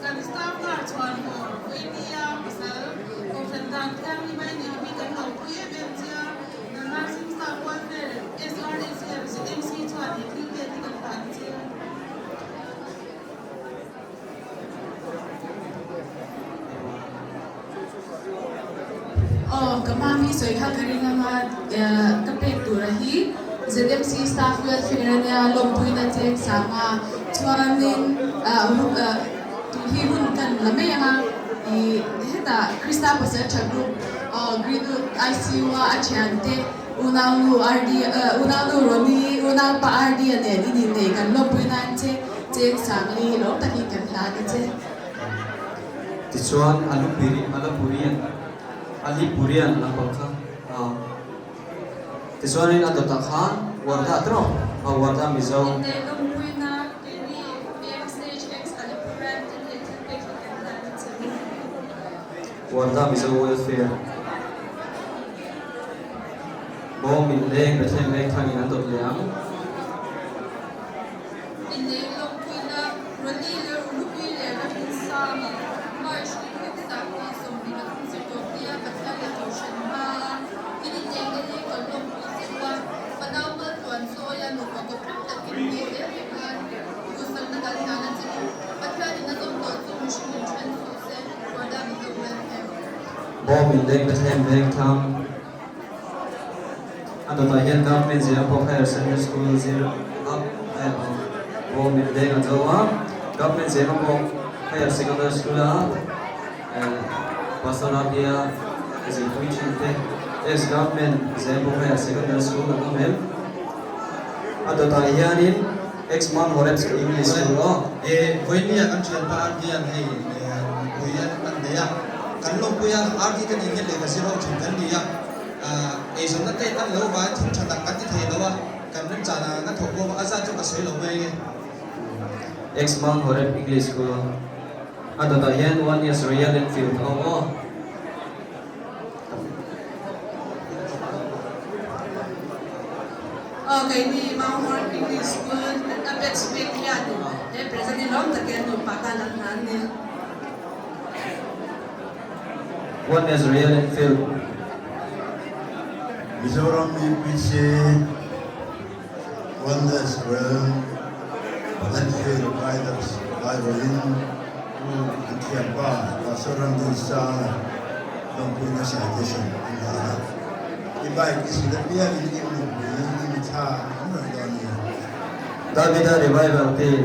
Kan Staff Nurse chhuan hawr Vawinia pasal Kohhran dan thianghlim a i neih hi kan lo pui em em che a, kan Nursing Staff Welfare SRSF ZMC chuan he thil pek hi kan hlan che. Aw, ka hma mi sawi kha ka ring anga ka pek tura hi ZMC staff welfare ania lawmpuina cheng sanga chuanin tun hi hun kan la mai anga ih hetah Krista Pasal tha group aw Greenwood ICU a a thiante unaunu RD unaunu Ronnie unaupa RD a nen in innei kan lawmpui nan che cheng sangli lawm takin kan hlan a che. Tichuan Alupiri Alapurian Alipurian lampang kha a Tichuanin a dawtah khan Wardha tawh a Wardha Mizo. Inneih lawmpuina keini PMCHX Alipurian te leh thil pek hi kan hlan a che u. Wardha Mizo Welfare Bawng min leng Bethlehem veng thangin an dawt leh ang. Inneih lawmpuina Ronnie leh Ruhlupui leh Ramrinsanga March ni thum sahnih 23 zirtawp nia Pathian leh Kohhran hmaa in inneihna hi kan lawmpui che u a, fanau maltluan sawia nupa kawprim takin ni zel reng nan duhsakna kan hlan a che u. Pathianin a zawm tawh chu mihring in then suh se, Jordan Mizo Welfare. Bawm in leng Bethlehem veng thlang a dawtah hian Government Zirapawk Higher Secondary School zir up Bawm in leng a zo a, Government Zirapawk Higher Secondary School a Pastor Rabia zirpui thin te Ex Government Zirapawk Higher Secondary School an awm em? A dawtah hianin Ex Mount Horeb English School aw. E Vawinia kan thianpa RD an hei nupui an nei a, kan lawmpui a, RD te nen hian lehkha zir ho thin kan ni a, eizawnna te kan lo vai thil tha tak kan ti thei lo a, kan remchana na thawk bawk a, a zat chu ka sawi lo mai nge. Ex Mount Horeb English School a dawtah hian One Years Royal Enfield a awm aw. Aw keini Mount Horeb English School a batch mate hian he present hi lawm takin nupa tan an hlan ni. One Years Royal Enfield. Mizoram UPC Oneness Royal Enfield Riders airawhin an thianpa Pastor Ramdinsanga lawmpuina citation an hlan a. I bike i sil apiangin i nupui i mitthla an rawn dawn nia. Davida Revival team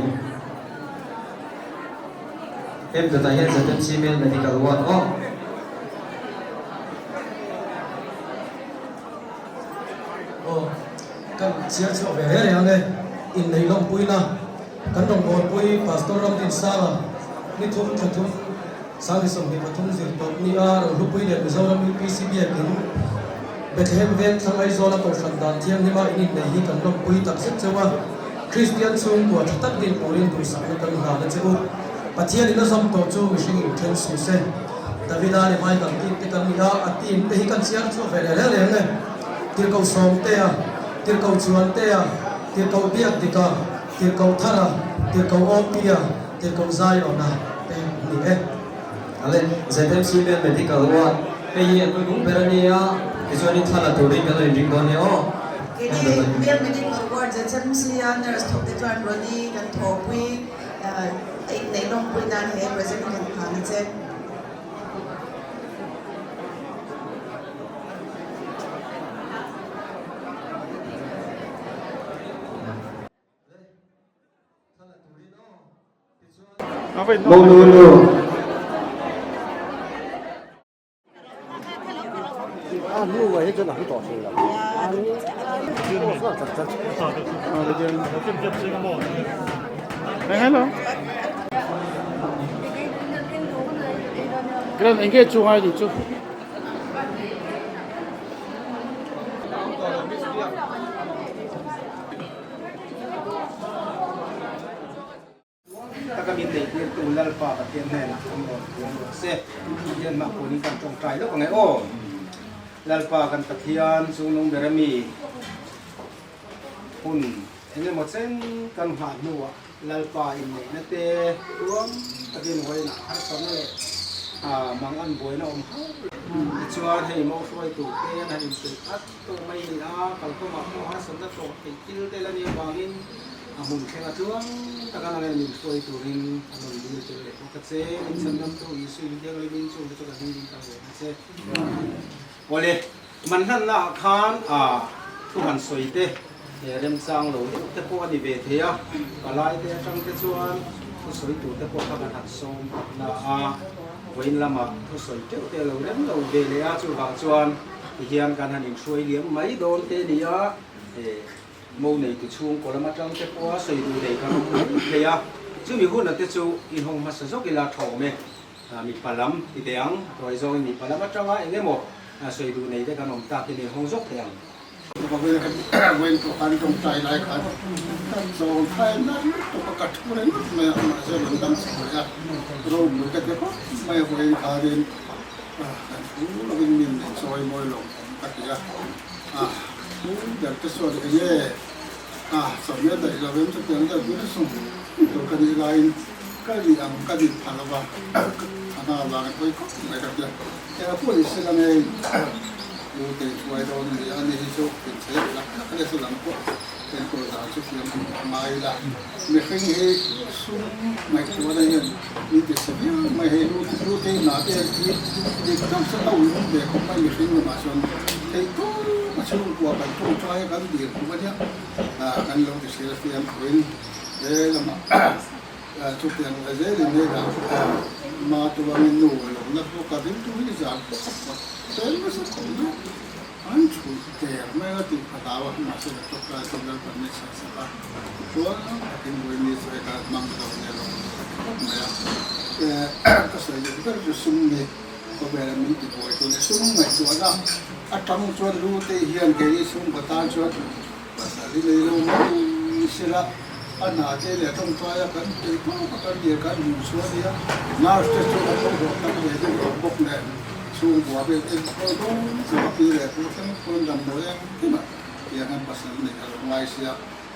Hemi dawtah hian ZMC Male Medical Ward aw. Aw, kan chhiar chhuah ve reng reng ang e, inneih lawmpuina kan rawngbawlpui Pastor Ramdinsanga ni thum thla thum Sangni 23 zir tawp ni a Rohlupui leh Mizoram UPC biakin Bethlehem veng thlang Aizawla Kohhran dan thianghlima in inneih hi kan lawmpui tak zet cheu a, Kristian chhungkua tha tak din turin duhsakna kan hlan a che u. Pathianin a zawm tawh chu mihring in then suh se. Davida revival team te kan ni a, a team te hi kan chhiar chhuak ve leh reng reng e. Tirhkoh Sawmtea, Tirhkoh Chuantea, Tirhkoh Biakdika, Tirhkoh Thara, Tirhkoh Awpia, Tirhkoh Zaiawna te an ni e. Ale, ZMC Male Medical Ward hei hi an hnuhnung ber a nia, tichuanin thla la turin kan lo inring dawn nia aw. Keini Male Medical Ward ZMC a nurse thawk te chuan Ronnie kan thawhpui neih lawmpui nan he present kan hlan a che. Mo nu nu. Hello. Gran enge chu ngai ni chu. taka min neihtirtu Lalpa Pathian hnenah kan rawn puang rawh se. Pathian hmah puanin kan tawngtai lawk ang e aw. Lalpa kan Pathian chungnung ber ami hun eng emaw chen kan nghah hnuah Lalpa inneihna te tuam takin vawiinah harsatna leh mang an buaina awm hauh lo. Tichuan hei mo hruaitu te an han inpeih at tawh mai a ni a, kalkawngah pawh harsatna tawh theih thil te la nih avangin a hmun thleng a tluang taka nang en min hruai turin a rawn dil tel leh bawk a che. Min chhan damtu Isu in thianghlimin chung te chu ka dilin ka ngen a che. Awle, man hlanna ah khan a thu han sawi te remchang lo deuh te pawh a ni ve thei a, palai te atang te chuan thu sawi tur te pawh kha kan han sawm tak na a, vawiin lamah thu sawi teuh te a lo rem lo ve leh a, chuvang chuan tihian kan han inhruai liam mai dawn te a ni a, mo neitu chhungkaw lam atang te pawha sawi duh nei kan awm mai thei a, chumi huna te chu inhawng hmasa zawk ila tha awm e. Mipa lam ti teh ang, a tuai zawngin mipa lam atanga eng emaw sawi duh nei te kan awm tak hi min hawng zawk thei ang. Vawiin pawh khan tawngtai lai khan zawng thai nalh lutuk a ka thu reng ngawt mai a, mahse rawn dam chho leh a, ropui ka ti khawp mai a, vawiin khanin kan thu lovin min nei chawi mawi lo ka ti a, thu ber te chuan eng nge chawhmeh daih lo em chutiang deuh ber sum tur ka nih laiin Ka nih ang ka nih pha lova, a hna vang a pawi khawp mai ka tia. Eng pawh ni sela ngei lu te hruai dawn a ni a, ani hi chu inchei lak lak a nia chu lam pawh enkawl dan chu thiam a ngai la. Mihring hi sum ngaihtuahna hian min ti chhe viau mai, hei lu lu te hna te hi dik tak chu a ui awm ve khawp mai mihring lamah chuan theih tawp a chhungkua kan tawngtai a kan dir khawp a nia, kan lo ti hril fiam thuin he lamah. Chutiang a zelin hei dah ma tuangin nu a lo na bawk a, ringtu hi zan pawh a pawt tel nasa khawp mai. An chhun der mai a tih ka hlau a, mahse ka tawk lai chuan Lalpan min chhan sak a, chuan takin Buaini chu hei kha hmang zo nia lo ka ti khawp mai a. Ka sawi duh ber chu sum ni khawvela min ti buai tu ni, sum ngaihtuahna atang chuan lu te hian keini chhungkaw tan chuan Pasal hi nei lo mai sela, a hna te leh a tawngtai a kan peih tawk a kan dir kan hmuh chhuah nia, nurse te chu an lo hlawh tam ve deuh tawh bawk nen, chhungkua vel enkawl dawn chu a pi leh pu thleng pawn damdawi engkim ah tiang hian pasal neih a lo ngai sia,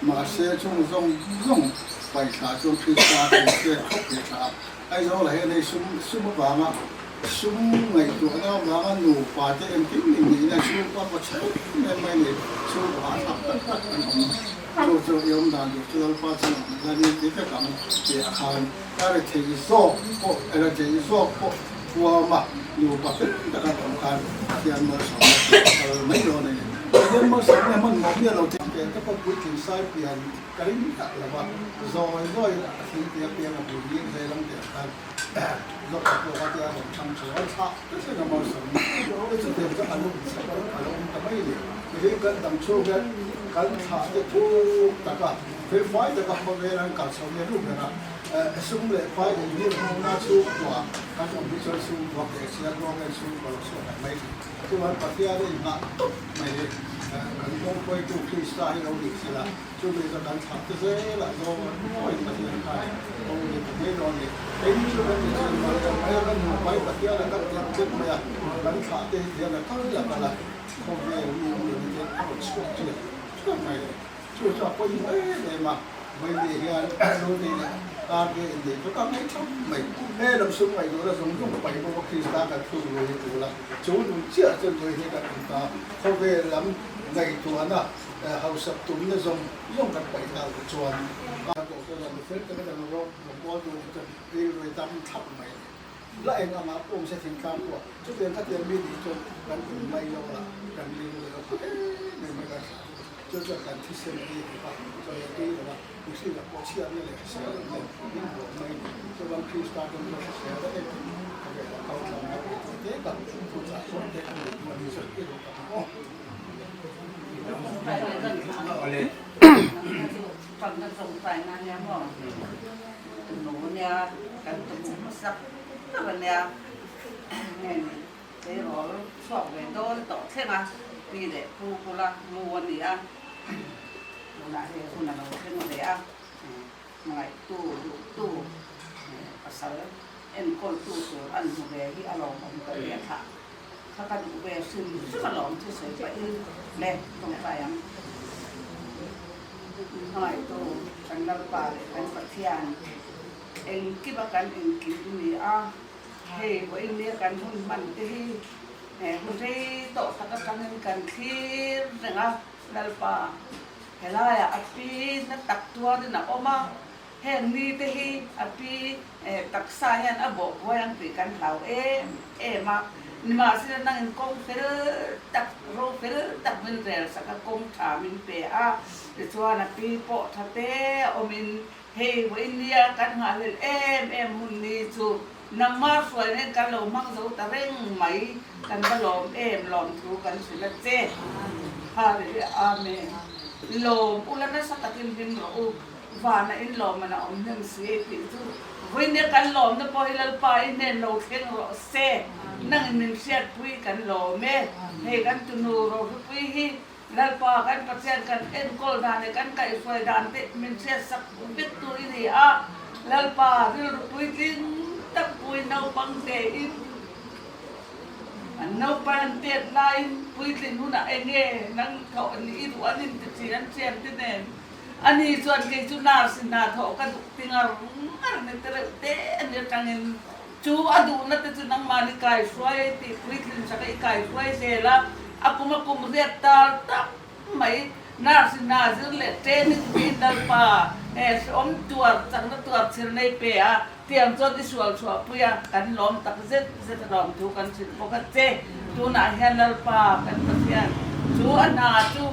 mahse chung zawng zawng paihthla chuan Krista a inpek khawp ve tha a, Aizawl ah hian hei sum sum avanga sum ngaihtuahna avanga nupa te engkim inneihna chhungkua kaw chhe em em mai nei chhungkaw hahthlak tak tak an awm. Chu chu i awm dan tur chu Lalpa chuan a hmuh dan in ti vek ang tih ah khan a rethei zawk pawh a rethei zawk pawh huama nupa fel tak an awm khan Pathian malsawmna tih a kal mai dawn a ni. Pathian malsawmna hmanhmawh miah lo te te pawh puitling sai pian Ka ring tak lo va, zawi zawi a thil tia piang a bul mek zel ang tih khan zawk a pawh a tia rawn thang chu a thlah ta thleng a Malsawm te chu tiang chu a lum chhep a a lo awm ta mai ni. Tihian kan dam chhung hian kan thlah te thuk tak a, thil fai tak a khawvel an kal chho nge ru ber a, sum leh fai leh hlir hmawna chhungkua kan awm hi chuan chhungkua keh chhiat ruang hian chhungkua lo chhuak ang mai thin. Chuan Pathian a inngah tawp mai hi kan kawngpuaitu Krista hi lo nih sela, chumi chu kan thlah te zelah zawng mawiin Pathian kha leh kawng ni ta mai dawn a ni. Keini chu kan ti chin mai lo mai a, kan nupai Pathian a kan tlak tlek mai a, kan thlah te hi tihian a kal la kal a, khawvel mi awm lo hi a rawn chhuak ṭiak ṭiak mai le. Chu chu a pawimawh em em a, Vawiin hian Lute leh Karge inneih chu ka ngaih thap mai. He lam sum ngaihtuahna zawng zawng paih bawk a Krista kan thluk lui hi tul a, chu nun chiah chu lui hi kan awm ta. Khawvel lam ngaihtuahna hausak tumna zawng zawng kan paih ta loh chuan a tawh chuan a nufel taka kan rawng rawngbawl tur hi chu rilru tam thlap mai a ni. La eng anga pawm se thingtlang pawh chutiang khatiang mi nih chuan kan in mai lo la, kan rilru lo em em mai kan thlah chu. Chu chuan kan thisen ei bawk a, chaw leh tui lo a, mihring a pawh chhiatna leh hrisel lo nen min buai mai a ni. Chuan Krista rawng chu hrisel a em khawvel a kal tlang a tih te ka thuchah pawh te a ni tih a ni chu i duh tak ang aw. Tleirawl chhuak ve dawn tawh thleng a, pi leh pu bula mu a ni a, tunah hei hun a lo thleng ve a, hmangaihtu, duhtu, Pasal enkawltu tur an hmu ve hi a lawmawm ka ti a thlah kha ka duh ve hrim hrim a lawm chu sawi pahin le tawngtai ang. Hmangaihtu kan Lalpa leh kan Pathian engkima kan engkim i ni a, hei vawiin nia kan hun hman te hi hun rei tawh tak atangin kan thlir reng a, Lalpa helaiah a pi na tak tuarin a awm a, Heng ni te hi a pi taksa hian a bawh buai ang tih kan hlau em em a, nimahsela nangin kawng fel tak, ro fel tak min rel sak a, kawng tha min pe a, tichuan a pi pawh tha te awmin hei vawiin nia kan nghahhlelh em em hun ni chu nangmah hruai nen kan lo hmang zo ta reng mai, kan va lawm em lawm thu kan hrilh a che. Hallelujah Amen. Lawm ula nasa takin hlim rawh u. Vana in lawmman a awm hnem si e tih chu vawinia kan lawmna pawh hi Lalpa i hnen lo thleng rawh se. Nangin min hriatpui kan lawm e. Hei kan tunu rohlupui hi Lalpa kan Pathian kan enkawl dan leh kan kaihhruai dan te min hriatsak vek tur i ni a. Lalpa rilru puitling tak pui naupang tein an naupang an tet laiin puitlin hunah enge nang thawh ni i duh an inti thin an thiante nen. Ani chuan kei chu nurse hna thawh ka duh ti ngar ngar ni te reuh te a ni atangin chu a duhna te chu nangmahni kaihruai tih puitlin sak a i kaihruai zel a, a kum a kum riat tar tak mai nurse hna zir leh training pui Lalpa he hrehawm tuar chakna tuar chhir nei pe a tiang chuan i sual chhuah pui a kan lawm tak zet zet a lawm thu kan hrilh bawk a che tunah hian Lalpa kan Pathian chu a hna chu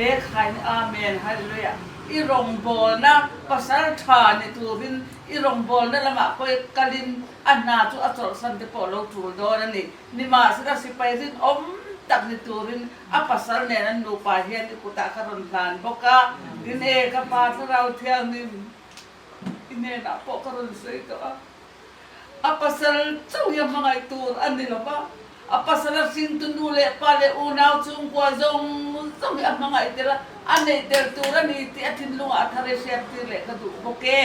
e khain Amen Hallelujah i rawngbawlna pasal tha ni turin i rawngbawlna lamah pawh kalin a hna chu a chawlhsan te pawh lo tul dawn a ni nimahsela sipai rinawm tak ni turin a pasal nen an nupa hian i kutah ka rawn hlan bawk a tin e ka pa thlarau thianghlim I hnenah pawh ka rawn sawi tawh a, a pasal chauh hi a hmangaih tur a ni lo va, a pasal a hringtu nu leh pa leh unau chhungkua zawng zawng hi a hmangaih tel a, a neih tel tur a ni tih a thinlungah a thar i hriat tir leh ka duh bawk e.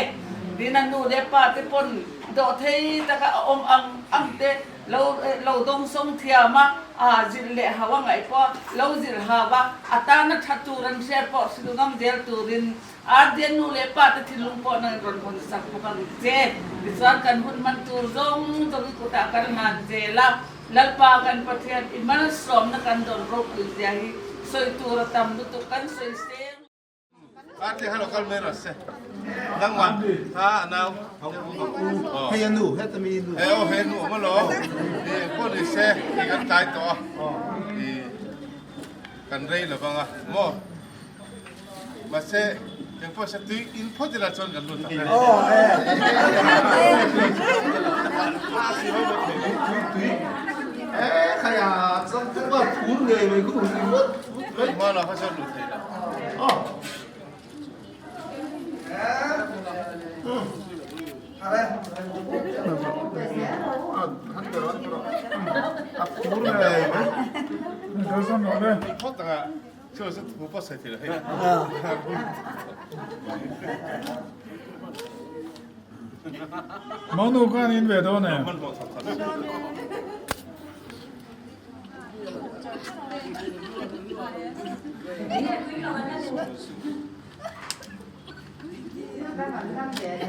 Tin, a nu leh pa te pawn dawhthei taka a awm ang ang te lo lo dawngsawng thiam a, a zilh leh hau a ngaih pawh a lo zilh hau a, a tana tha tur an hriat pawh hrilh ngam zel turin Ardian nu leh pa te thinlung pawh nang in rawn hawn sak bawk ang che. Tichuan kan hun hman tur zawng zawng i kutah kan hlan zel a, Lalpa kan Pathian i malsawmna kan dawn ropui zia hi sawi tur a tam lutuk kan sawi seng. Ardi hello kal mai rawh se. Nangmah kha a nau. Hei a nu, heta mi nu. He aw he nu awm alawm. Pawh ni se hei kan tlai tawh a. Kan rei lo vang a maw. Mahse, eng pawh se tui in phawt ila chuan kan lut tak e. Hma lo kha chuan lut thei lo. Phawt anga. Chu chu thu pawh sawi thei lo hei. Monu khan in ve dawn em?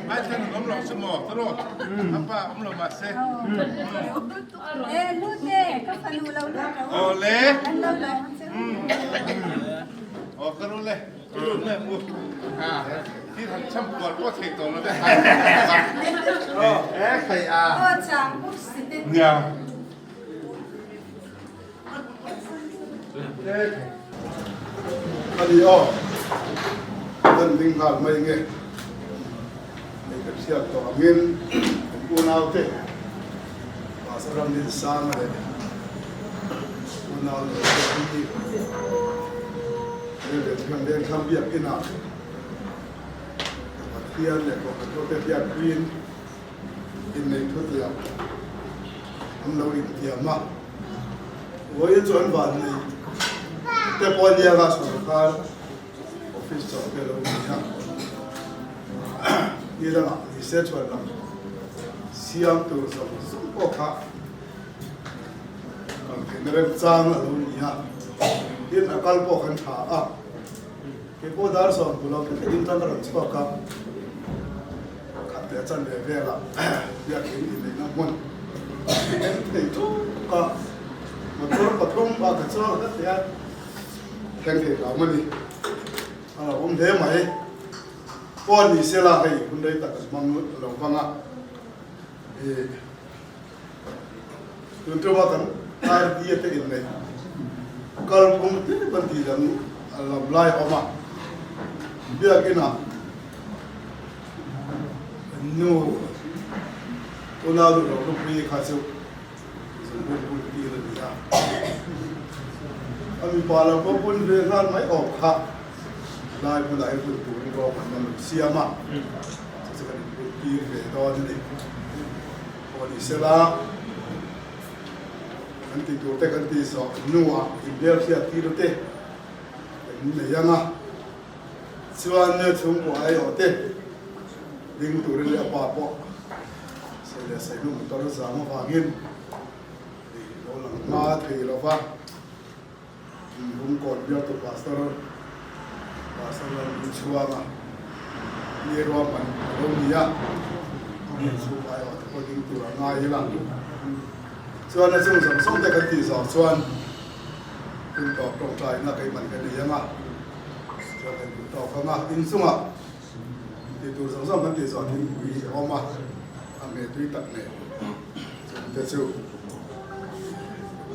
Ai thlan an awm lo chu maw tawrh a pa awm lo mahse. Aw le. Aw ka ru le. Le mu. Thi han cham kual pawh thei tawh lo te. E khai a. Nia. Ani aw, kan ding nghal mai nge hei ka hriat tawh angin kan unaute Pastor Ramlinsanga leh unau leh te hi Rel Lengthlam Biakinah Pathian leh Kohhran hote hriatpuiin inneih thu tiah an lo intiam a, vawiin chu an vannei te pawh a nia a sorkar office chauh te a lo ni a, ni dangah ni se chuan lam. Siam tur zawng zawng pawh kha kal theihna remchang a lo ni a, tin a kal pawh kan tha a, kei pawh dar sawm duh lo thleng in tan ka rawn chhuak a, khat leh a chan ve velah biakin inneihna hmun en thei ṭawk a, motor pathum ah ka chuang hlat leh a, thleng thei hram a ni, a lo awm hle mai. Pawh ni se la hei hun rei tak an hmang lo vang a, ih tun tuma kan RD te inneih kalphung tlem an tih dang lam lai a awm a, biakinah nu unau duh lo lupui kha chu zungbun bun tir a ni a, a mipa lo pawh bun ve nghal mai awm kha. Lai hmunah hian hun turin rawng an lo siam a, chu chu kan inbul tir ve dawn a ni. Aw ni sela, kan tih tur te kan tih zawh hnuah inbel hriat tir te kan nei ang a, chuan chhungkua aiawh te ding turin leh a pa pawh sawi leh sawi hnu motor zam avangin lo lang hma thei lo va. Bungkawn bialtu Pastor Pastor Lalhmingchhuanga mi ruahman a lo ni a, mi chhung aiawh te pawh ding tur a ngai ila. Chuan a chung zawng zawng te kan tih zawh chuan hun tawp tawngtaina keimah ka nei ang a, chuan kan duh tawk ang a, inchungah tih tur zawng zawng kan tih zawh thingpui a awm a, a hmeh tui tak nen chung te chu.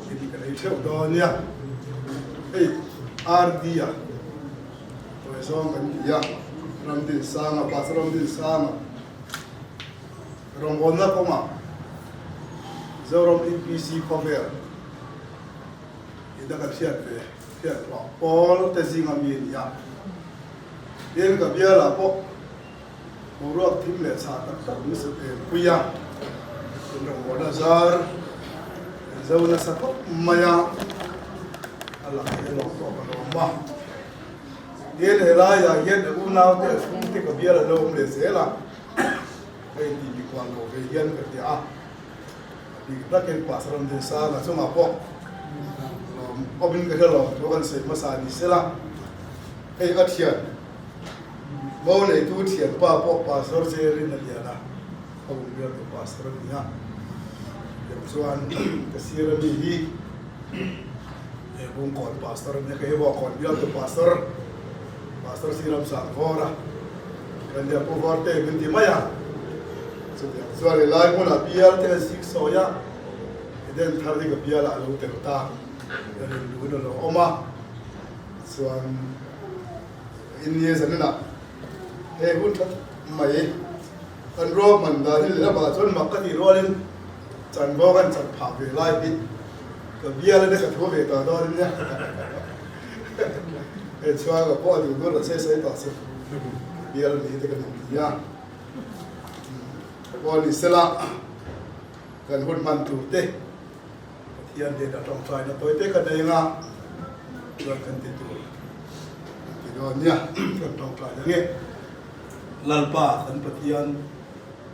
In kan ei theuh dawn nia. Hei RD a tawi zawng kan ti a, Ramdinsanga, Pastor Ramdinsanga rawngbawlna kawngah Zoram UPC khawvel ina kan hriat ve hriat hlawh pawl te zinga mi a ni a. Tin ka bialah pawh Boruak thim leh chhah tak tak min sut em pui a, in rawngbawlna zar in zo nasa khawp mai a, a lang hi lawm tawk a lawm a. Tin helaiah hian a unaute a chhungte ka bial a lo awm leh zel a, hei tih mikhual lo ve hian ka ti a, a bik takin Pastor Ramdinsanga chungah pawh lawm awmin ka hre lo thu kan sawi hmasa ni sela, hei a thian. Mo neitu thianpa pawh Pastor Jerin a lian a, a um bialtu Pastor a ni a. Tiang chuan ka sir ami hi he Bungkawn Pastor a nia, kei hi Bawngkawn bialtu Pastor, Pastor Siram Sangvawra ka nia, Pu Vawrte min ti mai a. Chutiang chuan helai hmunah bial te an sik sawi a, Eden thar hi ka bialah a lo tel ta, ka rinluin a lo awm a, chuan. India zanina he hun tha mai kan ruahman dan hi lehlamah chuan mak ka tih rualin chanvo kan chan phah ve lai hi ka bial ania ka thu ve tawh dawn ania hei chhuang ka pawh a duh duh lo se sawi tawh chu bial ni te kan inti a pawh ni sela kan hun hman tur te Pathian hnenah tawngtaina tawi te ka nei anga chuan kan ti tur kan ti dawn nia kan tawngtai ang e. Lalpa kan Pathian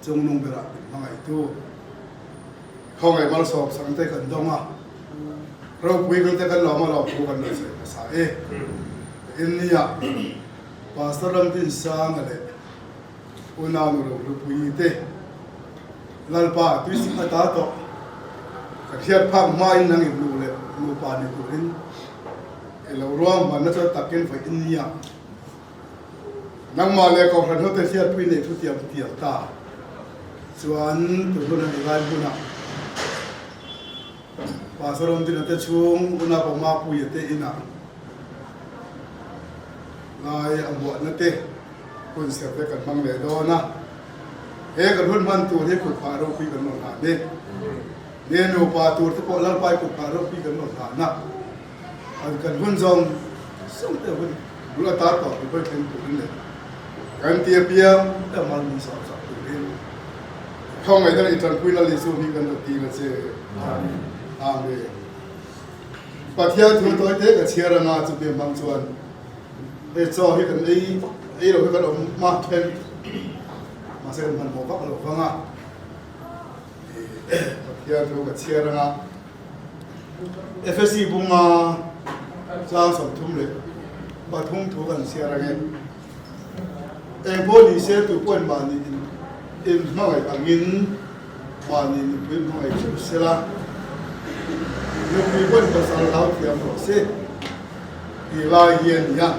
chungnung berah min hmangaihtu khawngaih malsawm sang te kan dawng a, ropui kan te kan lawm a lawmthu kan rawn sawi hmasa e. Innia Pastor Ramdinsanga leh Unau nu Rohlupuii te Lalpa tuisik ata tawh kan hriat phak hmain nang in nu leh nupa ni turin i lo ruahmanna chuan takin vaih in nia. Nangmah leh Kohhran hote hriatpui nei thu tiam tiam ta chuan tun hun a ni lai hmunah Pastor Ramdina te chhung unau pawh Mapuia te inah lai a hmuahna te Hun serh te kan hmang leh dawn a, he kan hun hman tur hi kutphah ropui kan rawn hlan e. Ne nupa tur te pawh Lalpai kutphah ropui kan rawn hlan a, an kan hun zawng zawng te hun bul ata tawh tur pawh thleng turin leh kan ti apiang te mal min sawm sak turin khawngaihna leh tanpuina leh chu hi kan rawn ti na che. Amen. Pathian thu tawi te ka chhiar anga chumi hmang chuan Hei chaw hi kan ei ei lo hi kan awm hma then mahse kan hmanhmawh vak lo vang a. Pathian thu ka chhiar anga Efesi bunga chang 33 thu kan chhiar ange. Eng pawh ni se tu pawhin mahni in hmangaih angin mahni nupui hmangaih theuh sela, nupui pawhin pasal hlau thiam rawh se tih lai hi a ni a.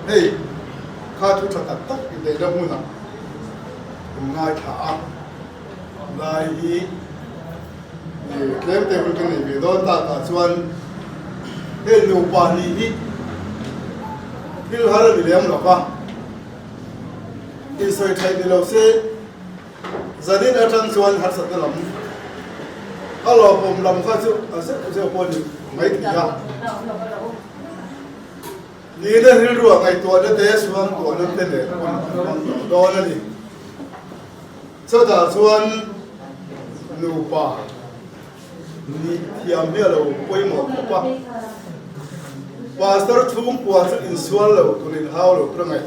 Hei kha thu tha tak tak inneihna hmunah kan ngaithla a, lai hi tlem te hun ka nei ve dawn takah chuan hei nupa nih hi thil har a ni lem lo va, insawi theih ni lo se zanin atang chuan harsatna lam a lawmawm lam kha chu a zeuh zeuh pawh a ni mai thei a. Nihna rilruah ngaihtuahna te, suangtuahna te leh hun an hmang tawh dawn a ni. Chutah chuan nupa nih thiam hi a lo pawimawh khawp a. Pastor chhungkua chu insual lo tur inhau lo tur a ngaih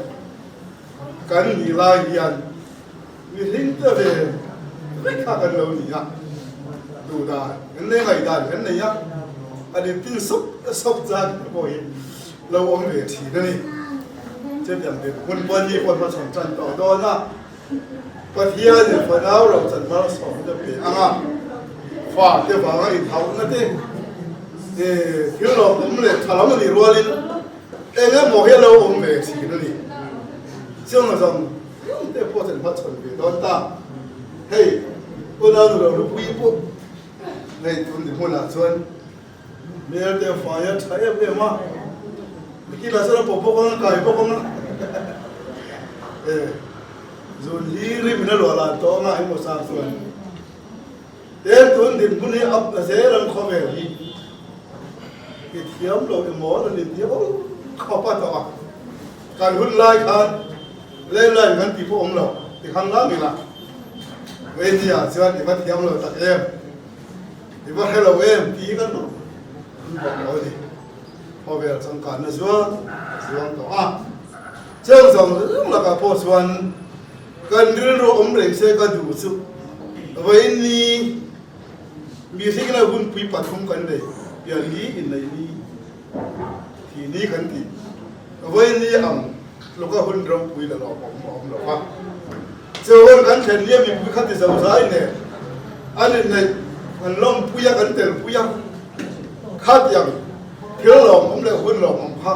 kan nih lai hian mihring te ve vek kha kan lo ni a, duh dan kan nei ngaihdan kan nei a, an intin sawp sawp chang te pawh hi lo awm ve thin a ni. Chutiang te hun pawh ni pawh hmachhawn tan tawh dawn a. Pathianin fanau ro chan malsawmna pe ang a, fate vanga inhauhna te, thil lawmawm leh tha lam a nih rualin eng emaw hi a lo awm ve thin a ni. Chiang zawng zawng te pawh chan hmachhawn ve dawn ta. Hei, unau nu lo hlupui pawh nei tun ni hmunah chuan Hmel te a fai a tha em em a, nikin ah chuan a pawh bawk ang a kai bawk ang a, e zun hi rim in a luah lan tawh ang a emaw sang chuan ten tun din hmun hi up na zel ang khawvel hi i thiam lo emaw a ni tih aw khawp a tawh a, kan hun lai khan landline kan tih pawh awm lo ti khang lang ila Wendy ah chuan i va thiam lo tak em. I va hre lo em tih hi kan hmu bawk lo a ni. Khawvel changkanna zuang a zuang tawh a, cheng zawng zawng lakah pawh chuan kan rilru awm reng se ka duh chu vawiin mihring leh hunpui pathum kan nei, pian ni, inneih ni, thih ni kan ti. Vawiin ni ang tluka hun ropui la lawm awm a awm lo va. Chuan kan thlen nia mipui kha ti zo zai nen an inneih kan lawmpui a, kan telpui a, khatiang thil lawmawm leh hun lawmawm kha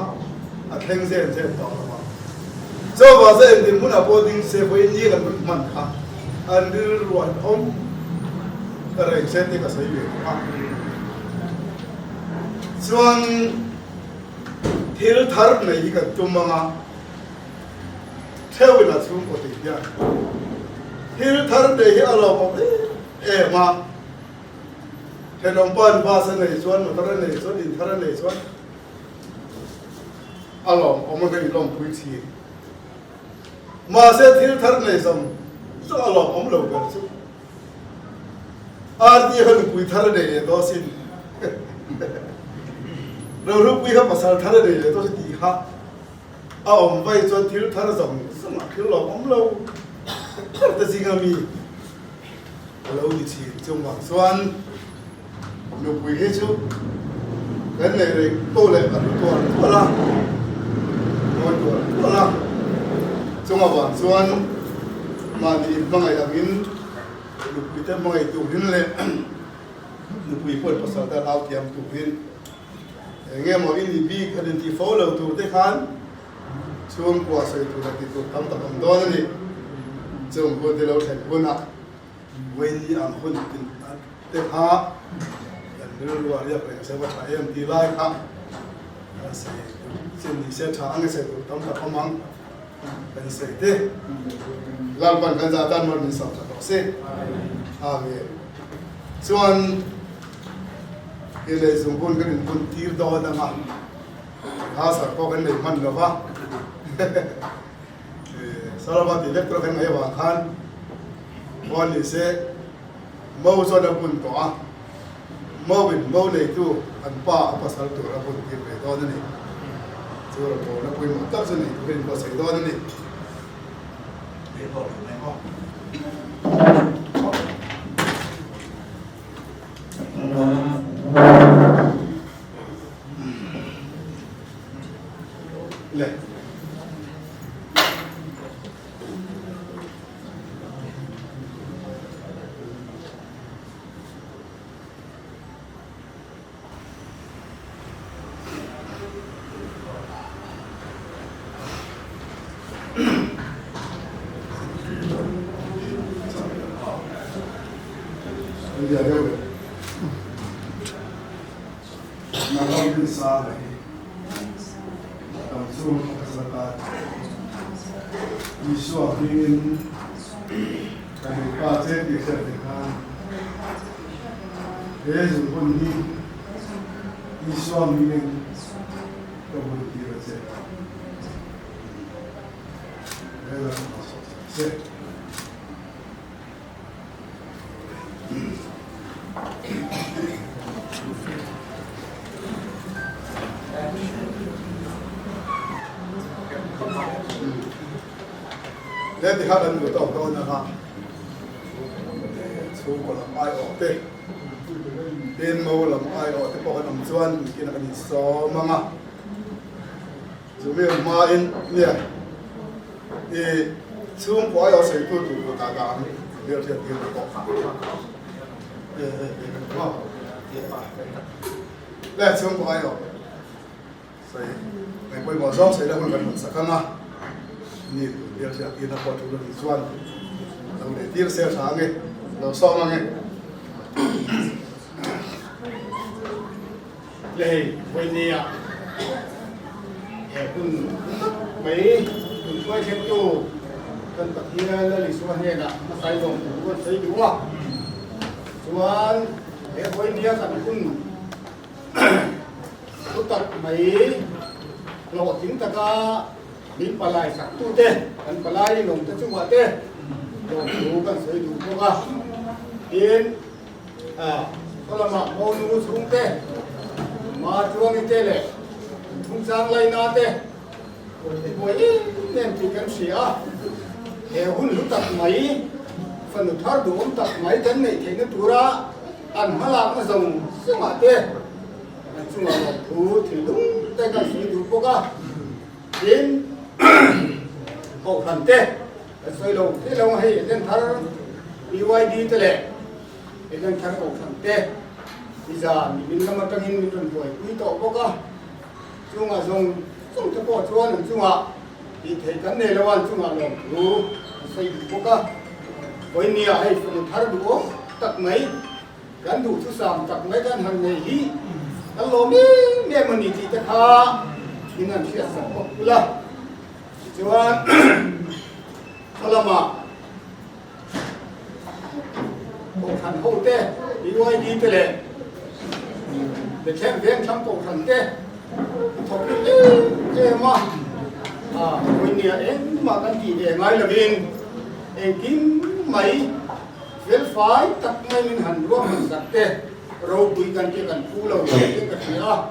a thleng zen zen tawh lo ang. Chuvang chuan engtin hmunah pawh ding se vawiin ni kan hun hman kha an rilru an awm ta reng se tih ka sawi ve bawk a. Chuan thil thar nei hi kan tum ang a. Theuhin a chhungkaw tih hian thil thar te hi a lawmawm em em a, thenawm pa'n bus a nei chuan motor a nei chuan in thar a nei chuan a lawmawm a kan inlawmpui thin. Mahse thil thar nei zawng zawng a lawmawm lo ber chu RD kha nupui thar a nei leh dawn sin Rohlupui kha pasal thar a nei leh dawn sin tih kha A awm vai chuan thil thar zawng zawng ah thil lawm awm lo thar te zinga mi a lo ni thin. Chungah chuan nupui hi chu kan nei reng pawh leh a hlu tual tual a, mawi tual tual a. Chungah vang chuan mahni inhmangaih angin nupui te hmangaih turin leh nupui pawhin pasal te a hlau thiam turin Eng nge maw i ni bik an inti fo lo tur te khan chhungkua sawi tur leh ti tur tam tak awm dawn a ni. Chung hun te lo thlen hunah Vaini ang hun tin te kha kan rilru a riak reng se va tha em ti lai kha kan sawi tur chin ni se tha ang e sawi tur tam tak awm ang kan sawi te. Lalpan kan zah tan mawlh min sawm tha tawh se. Amen. Chuan. Hei leh zung hun kan inhmun tir dawn ang a, rehearsal pawh kan nei hman lo va, Salama tih vek tura kan ngaih avang khan Pawn ni se Mo chuan a bun tawh a, Mo in Mo neitu an pa a pasal tur a bun tir ve dawn a ni. Chu rawngbawlna pawimawh tak chu nei turin buatsaih dawn a ni. An zia deuh reng. Na ram rin sang a hi tam chung a pasal atan Isua hmingin ka nei pa che tih hriat theih khan he zungbun hi Isua hmingin ka bun tir a che. He lam a sawh chak che. Le ti kha kan duh tawk dawn anga chhungkaw lam aiawh te tin mo lam aiawh te pawh kan awm chuan tuikin a kan insawm anga chumi hmain nia i chhungkaw aiawh sawitu tur kutah dah ang hmelhriat tir te pawh le chhungkaw aiawh Sawi ngaih pawimawh zawng sawi la hun kan rawn sak ang a, ni hmelhriat tirna pawh tul a nih chuan lo leh tir se a tha ang e, lo sawm ang e. Le hei vawinia he hun tak mai hun hruai thlengtu kan Pathian Lal Isua hnenah hmasai lawm tur an sawi duh a, chuan he vawinia kan hun Thu tak mai hlawhtling taka min palai saktute, kan palai rinawmte chungah te lawmthu kan sawi duh bawk a. Tin, khaw lamah Monu chhungte, Ma Tluangi te leh Thungchang Laina te buai em em tih kan hria a. He hun hlu tak mai, fanu thar duhawm tak mai kan neih theihna tura an hmalakna zawng zawngah te an chungah lawmthu thinlung te kan sawi duh bawk a, tin kohhran te kan sawi lo thei lo hei Eden thar BYD te leh Eden thar kohhran te nizan min lam atangin min rawn buaipui tawh bawk a, chungah zawng zawng te pawh chuan an chungah tih theih kan nei lo a, an chungah lawmthu kan sawi duh bawk a, vawinia hei fanu thar duhawm tak mai. Kan duhthusam tak mai kan han nei hi kan lawm em em a ni tih te kha min han hriat sak bawk ula. Tichuan khaw lamah Kohhran ho te, BYD te leh Bethlehem Vengthlang Kohhran te a thawk rit em em a, vawinia engmah kan tih ve ngai lovin engkim mai Fel fai tak mai min han ruah hman sak te, ropui kan tih kan phu lo tih te ka hria a,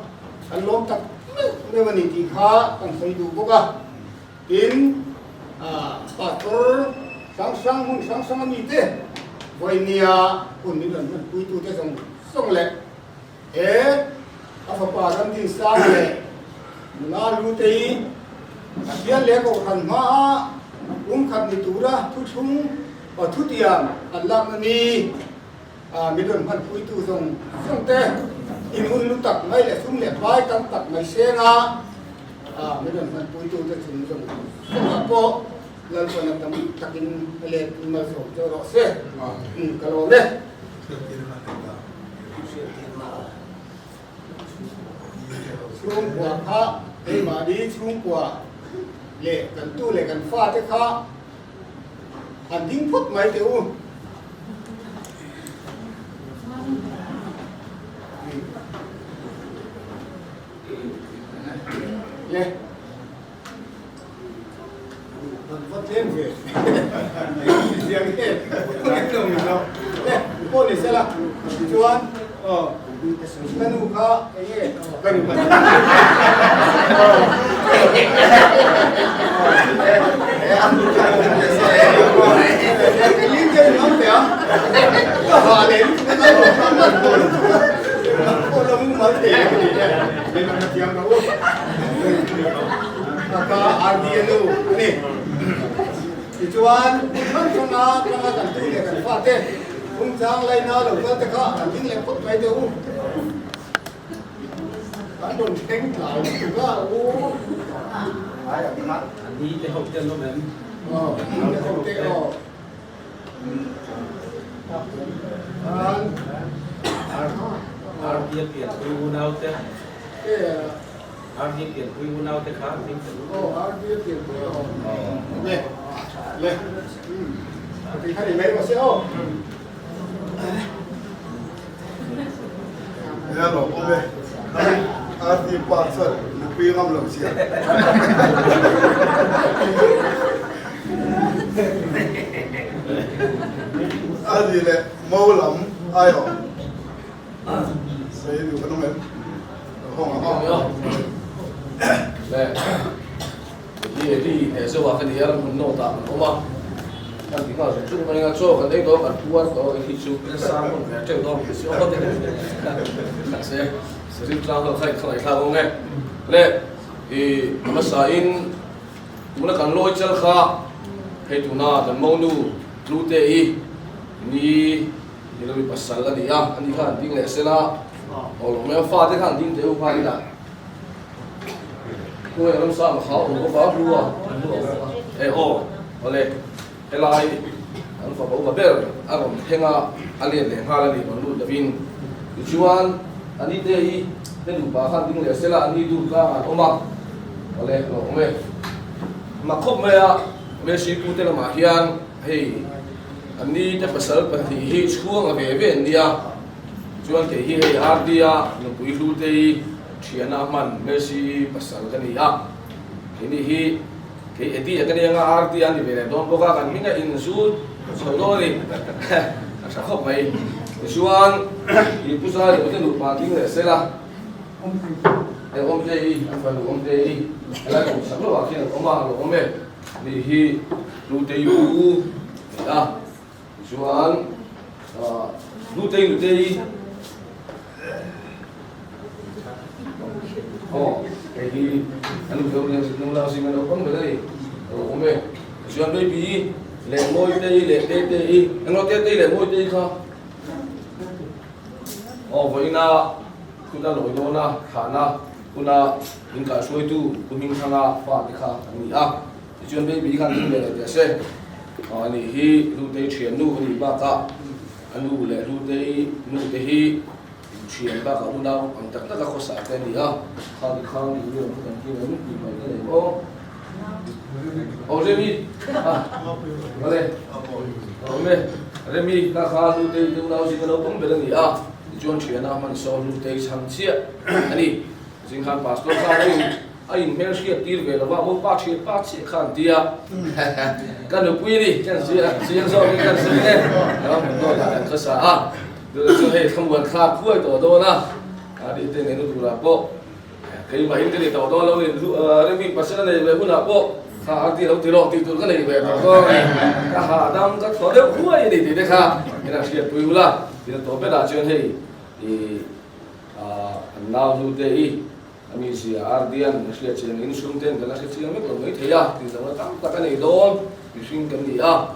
kan lawm tak meuh meuh a ni tih kha kan sawi duh bawk a. Tin, pastor hrang hrang hmun hrang hrang a mi te, vawinia hun min rawn hmanpuitu te zawng zawng leh he a fapa Ramdinsanga leh nula Lutei Pathian leh Kohhran hmaa pumkhat ni tura thuthlung Aw thutiang an lakna ni min rawn hmanpuitu zawng zawng te in hun lu tak mai leh sum leh pai tam tak mai senga min rawn hmanpuitu te chung zawng zawngah pawh Lalpana tam takin a let malsawm teuh rawh se. Ka lawm e. Chhungkua kha keimahni chhungkua leh kan tu leh kan fate kha Han ding phawt mai teh u. Le. Kan va tlem ve. Ziang e. Le, pawh ni sela. Chuan, aw. Ka nu kha enge? Ka nu kha. Tichuan, hrang hranga hranga kan tu leh kan fate Phungchang laina lo kal te kha an ding leh phawt mai teh u. Kan rawn thleng tlai lutuk a u. An ni te ho te an awm em? Aw, ni te ho te aw. RD a pianpui unaute RD pianpui unaute kha an ding tel. Aw RD a pianpui a awm. Le le ti kha ni mai rawh se aw. Nia lo awm e. RD pa chuan nupui ngam lo sia. A ni leh mo lam ai awm. Sawi duh kan awm em? Lo hawng ang aw. Le hi Eli he zo ah ka ni a ram hmun nawt ah kan awm a kan ti nghal zung zung mai a chaw kan ei tawh kan puar tawh hi chu sang hmun ve teuh dawn si awm a mahse sarin tlang ho kha in khawngaih thlak awm e le i hmasa in tuna kan lawi chal kha hei tuna kan monu Hlute i ni Ni lo mi pasal a ni a, ani khan an ding leh sela, aw lo mai a, fate khan an ding teh u khan inah khawnge ramsa ang kha awm bawk a, hlu a, hlu a awm bawk a, e aw awle helai an fapa upa ber a rawn thleng a, a let leh nghal a ni rawn lut lovin tichuan ani te hi te nupa khan ding leh sela, ani dur tlangah an awm a, awle lo awm e, mak khawp mai a, Messi pute lamah hian hei. An ni te pasal pahnih hi chhuang a ve ve an nia, chuan kei hi hei RD-a nupui Hlutei thiana hman Mercy pasal ka ni a, keini hi kei Eddie-a ka ni anga RD-a a ni ve leh dawn bawk a, kan hming a inzut chho dawn a ni, a tha khawp mai. Tichuan i Pu Zai te nupa ding leh sela, hei Awmtei, an fanu Awmtei helai kawm chak lohah khian an awm a, a lo awm e. Ni hi Hlutei u ni a, tichuan Hlutei nutei aw hei hi an inzawm leh nula zing a naupang ber a ni a lo awm e. Tichuan Baby leh Mawitei leh Tetei englo Tetei leh Mawitei kha aw vawiina hun a lawi dawn a thlahna Huna min kaihhruaitu Pu Hmingthanga fate kha an ni a, tichuan baby khan ding leh lo teh se. A ni hi Hlutei thiannu a nih bakah a nu leh Hlutei nu te hi thian bakah unau ang tak taka khawsa te a ni a, kha ti khan i rilru kan tih em tih mai ka nei aw. Aw Remi a awle awm e Remi kha kha Hlutei te unau zinga naupang ber a ni a, tichuan thiana hman sawn Hlutei chhang chiah. A ni, zing khan pastor khan a in a in hmel hriat tir ve lova, maw pa thian pa chiah khan an ti a, ka nupui a ni, kan zia chiang zawk in kan sawi e, ram hmun dawt ah kan khawsa a, tunah chuan hei thlamuan thlak huai tawh dawn a, a ni te neihna turah pawh keimah in ka ni tawh dawn lo ni, Remi pasal a nei ve hunah pawh kha a ti lo ti rawh tih tur ka nei ve tawh dawn a ni, ka hahdam ka thaw deuh huai a ni tih te kha in a hriatpui ula, tin a tawp berah chuan hei i. An nau hnu te i a mizia Ardian a hriat chiang in sum ten kan la hre chiang vek lo mai thei a, tih lohna tam tak a nei dawn, mihring kan ni a,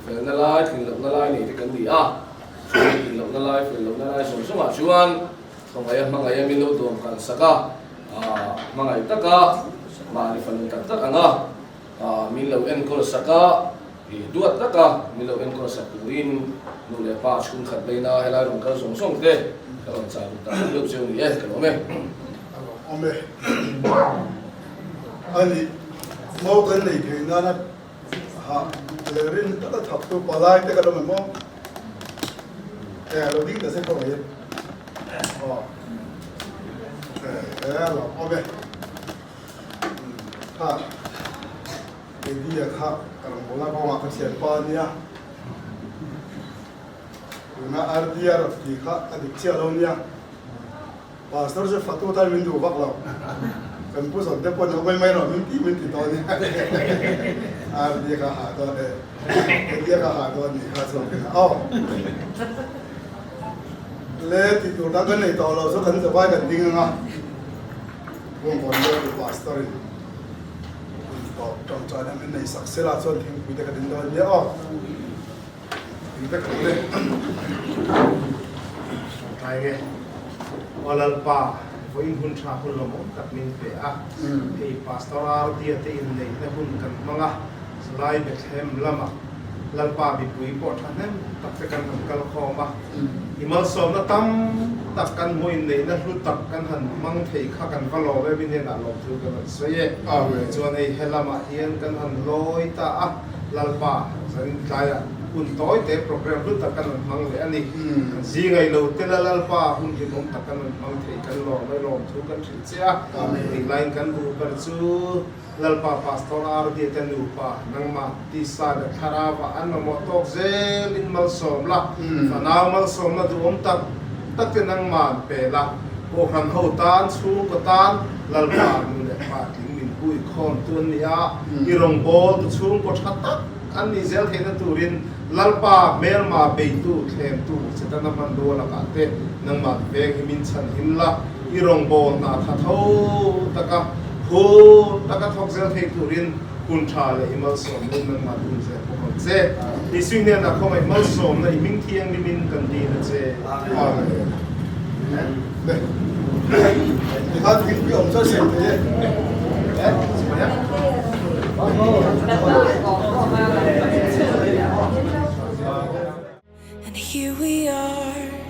felna lai tlin lohna lai nei te kan ni a, chuan tlin lohna lai fel lohna lai zawng zawngah chuan khawngaih a hmangaih a min lo dawm kan sak a, hmangaih taka mahni fanu tak tak anga min lo enkawl sak a, i duat taka min lo enkawl sak turin nu leh pa chhungkhat leina helai rawn kal zawng zawng te ka rawn chah duh tak deuh cheu ni e, ka lawm e. A lawm e. A nih, mau kan nei thei nana hah leh rin taka thaktu palai te ka lawm em aw? E, lo ding ta se khaw mai e. Aw. E, a lawm e. Kha Eddie-a kha ka rawn bawlh a, kawngah ka thianpa a nia. Tuna RDR tih kha a dik chiah lo nia. Pastor chu fatu tan min duh vak lo. Kan pu zawt te pawh lo ngawi mai rawh min ti min ti dawn nia. RD-a kha hah dawn e. Eddie-a kha hah dawn nih kha chuan khin a aw. Le tih tur dang kan nei tawh lo chu kan zavai kan ding ang a. Bawngkawn bialtu pastor in intawp tawngtaina min nei sak sela chuan thingpui te ka ding dawn nia aw. Ding vek ang le. Tawngtai nge Aw Lalpa, vawiin hun tha hun lawmawm tak min pe a. Hei Pastor Ardia te inneihna hun kan hmang a, Zalai Bethlehem lamah. Lalpa mipui pawh thahnem tak te kan han kal khawm a, i malsawmna tam tak kan hmuh inneihna hlu tak kan han hmang thei kha kan va lawm em i hnenah lawmthu kan rawn sawi e. Chuan hei helamah hian kan han lawi ta a, Lalpa zanin tlaiah hun tawi te program hlu tak kan rawn hmang leh a ni. Kan zingai lo tela Lalpa hun hlimawm tak kan rawn hmang thei kan lawm e lawmthu kan hrilh che a. Tihlaiin kan duh ber chu Lalpa Pastor RD te nupa nangmah tisa leh thlarauah an mamawh tawk zel in malsawm la, fanau malsawmna duhawm tak tak te nangmah an pe la, Kohhran ho tan, chhungkaw tan Lalpa nu leh pa tling min hui khawm tu an ni a, i rawngbâwl tu chhungkaw tha tak an nih zel theihna turin Lalpa hmelma beitu thlemtu Setana hmanrua lakah te nangmah veng hi min chhan him la. I rawngbâwl hna tha tho taka phur taka thawk zel thei turin hun tha leh i malsawmna in nangmah dun zel bawk ang che. Isui hnenah khawngaih malsawmna i hming thianghlimin kan dil a che. Amen. And here we are.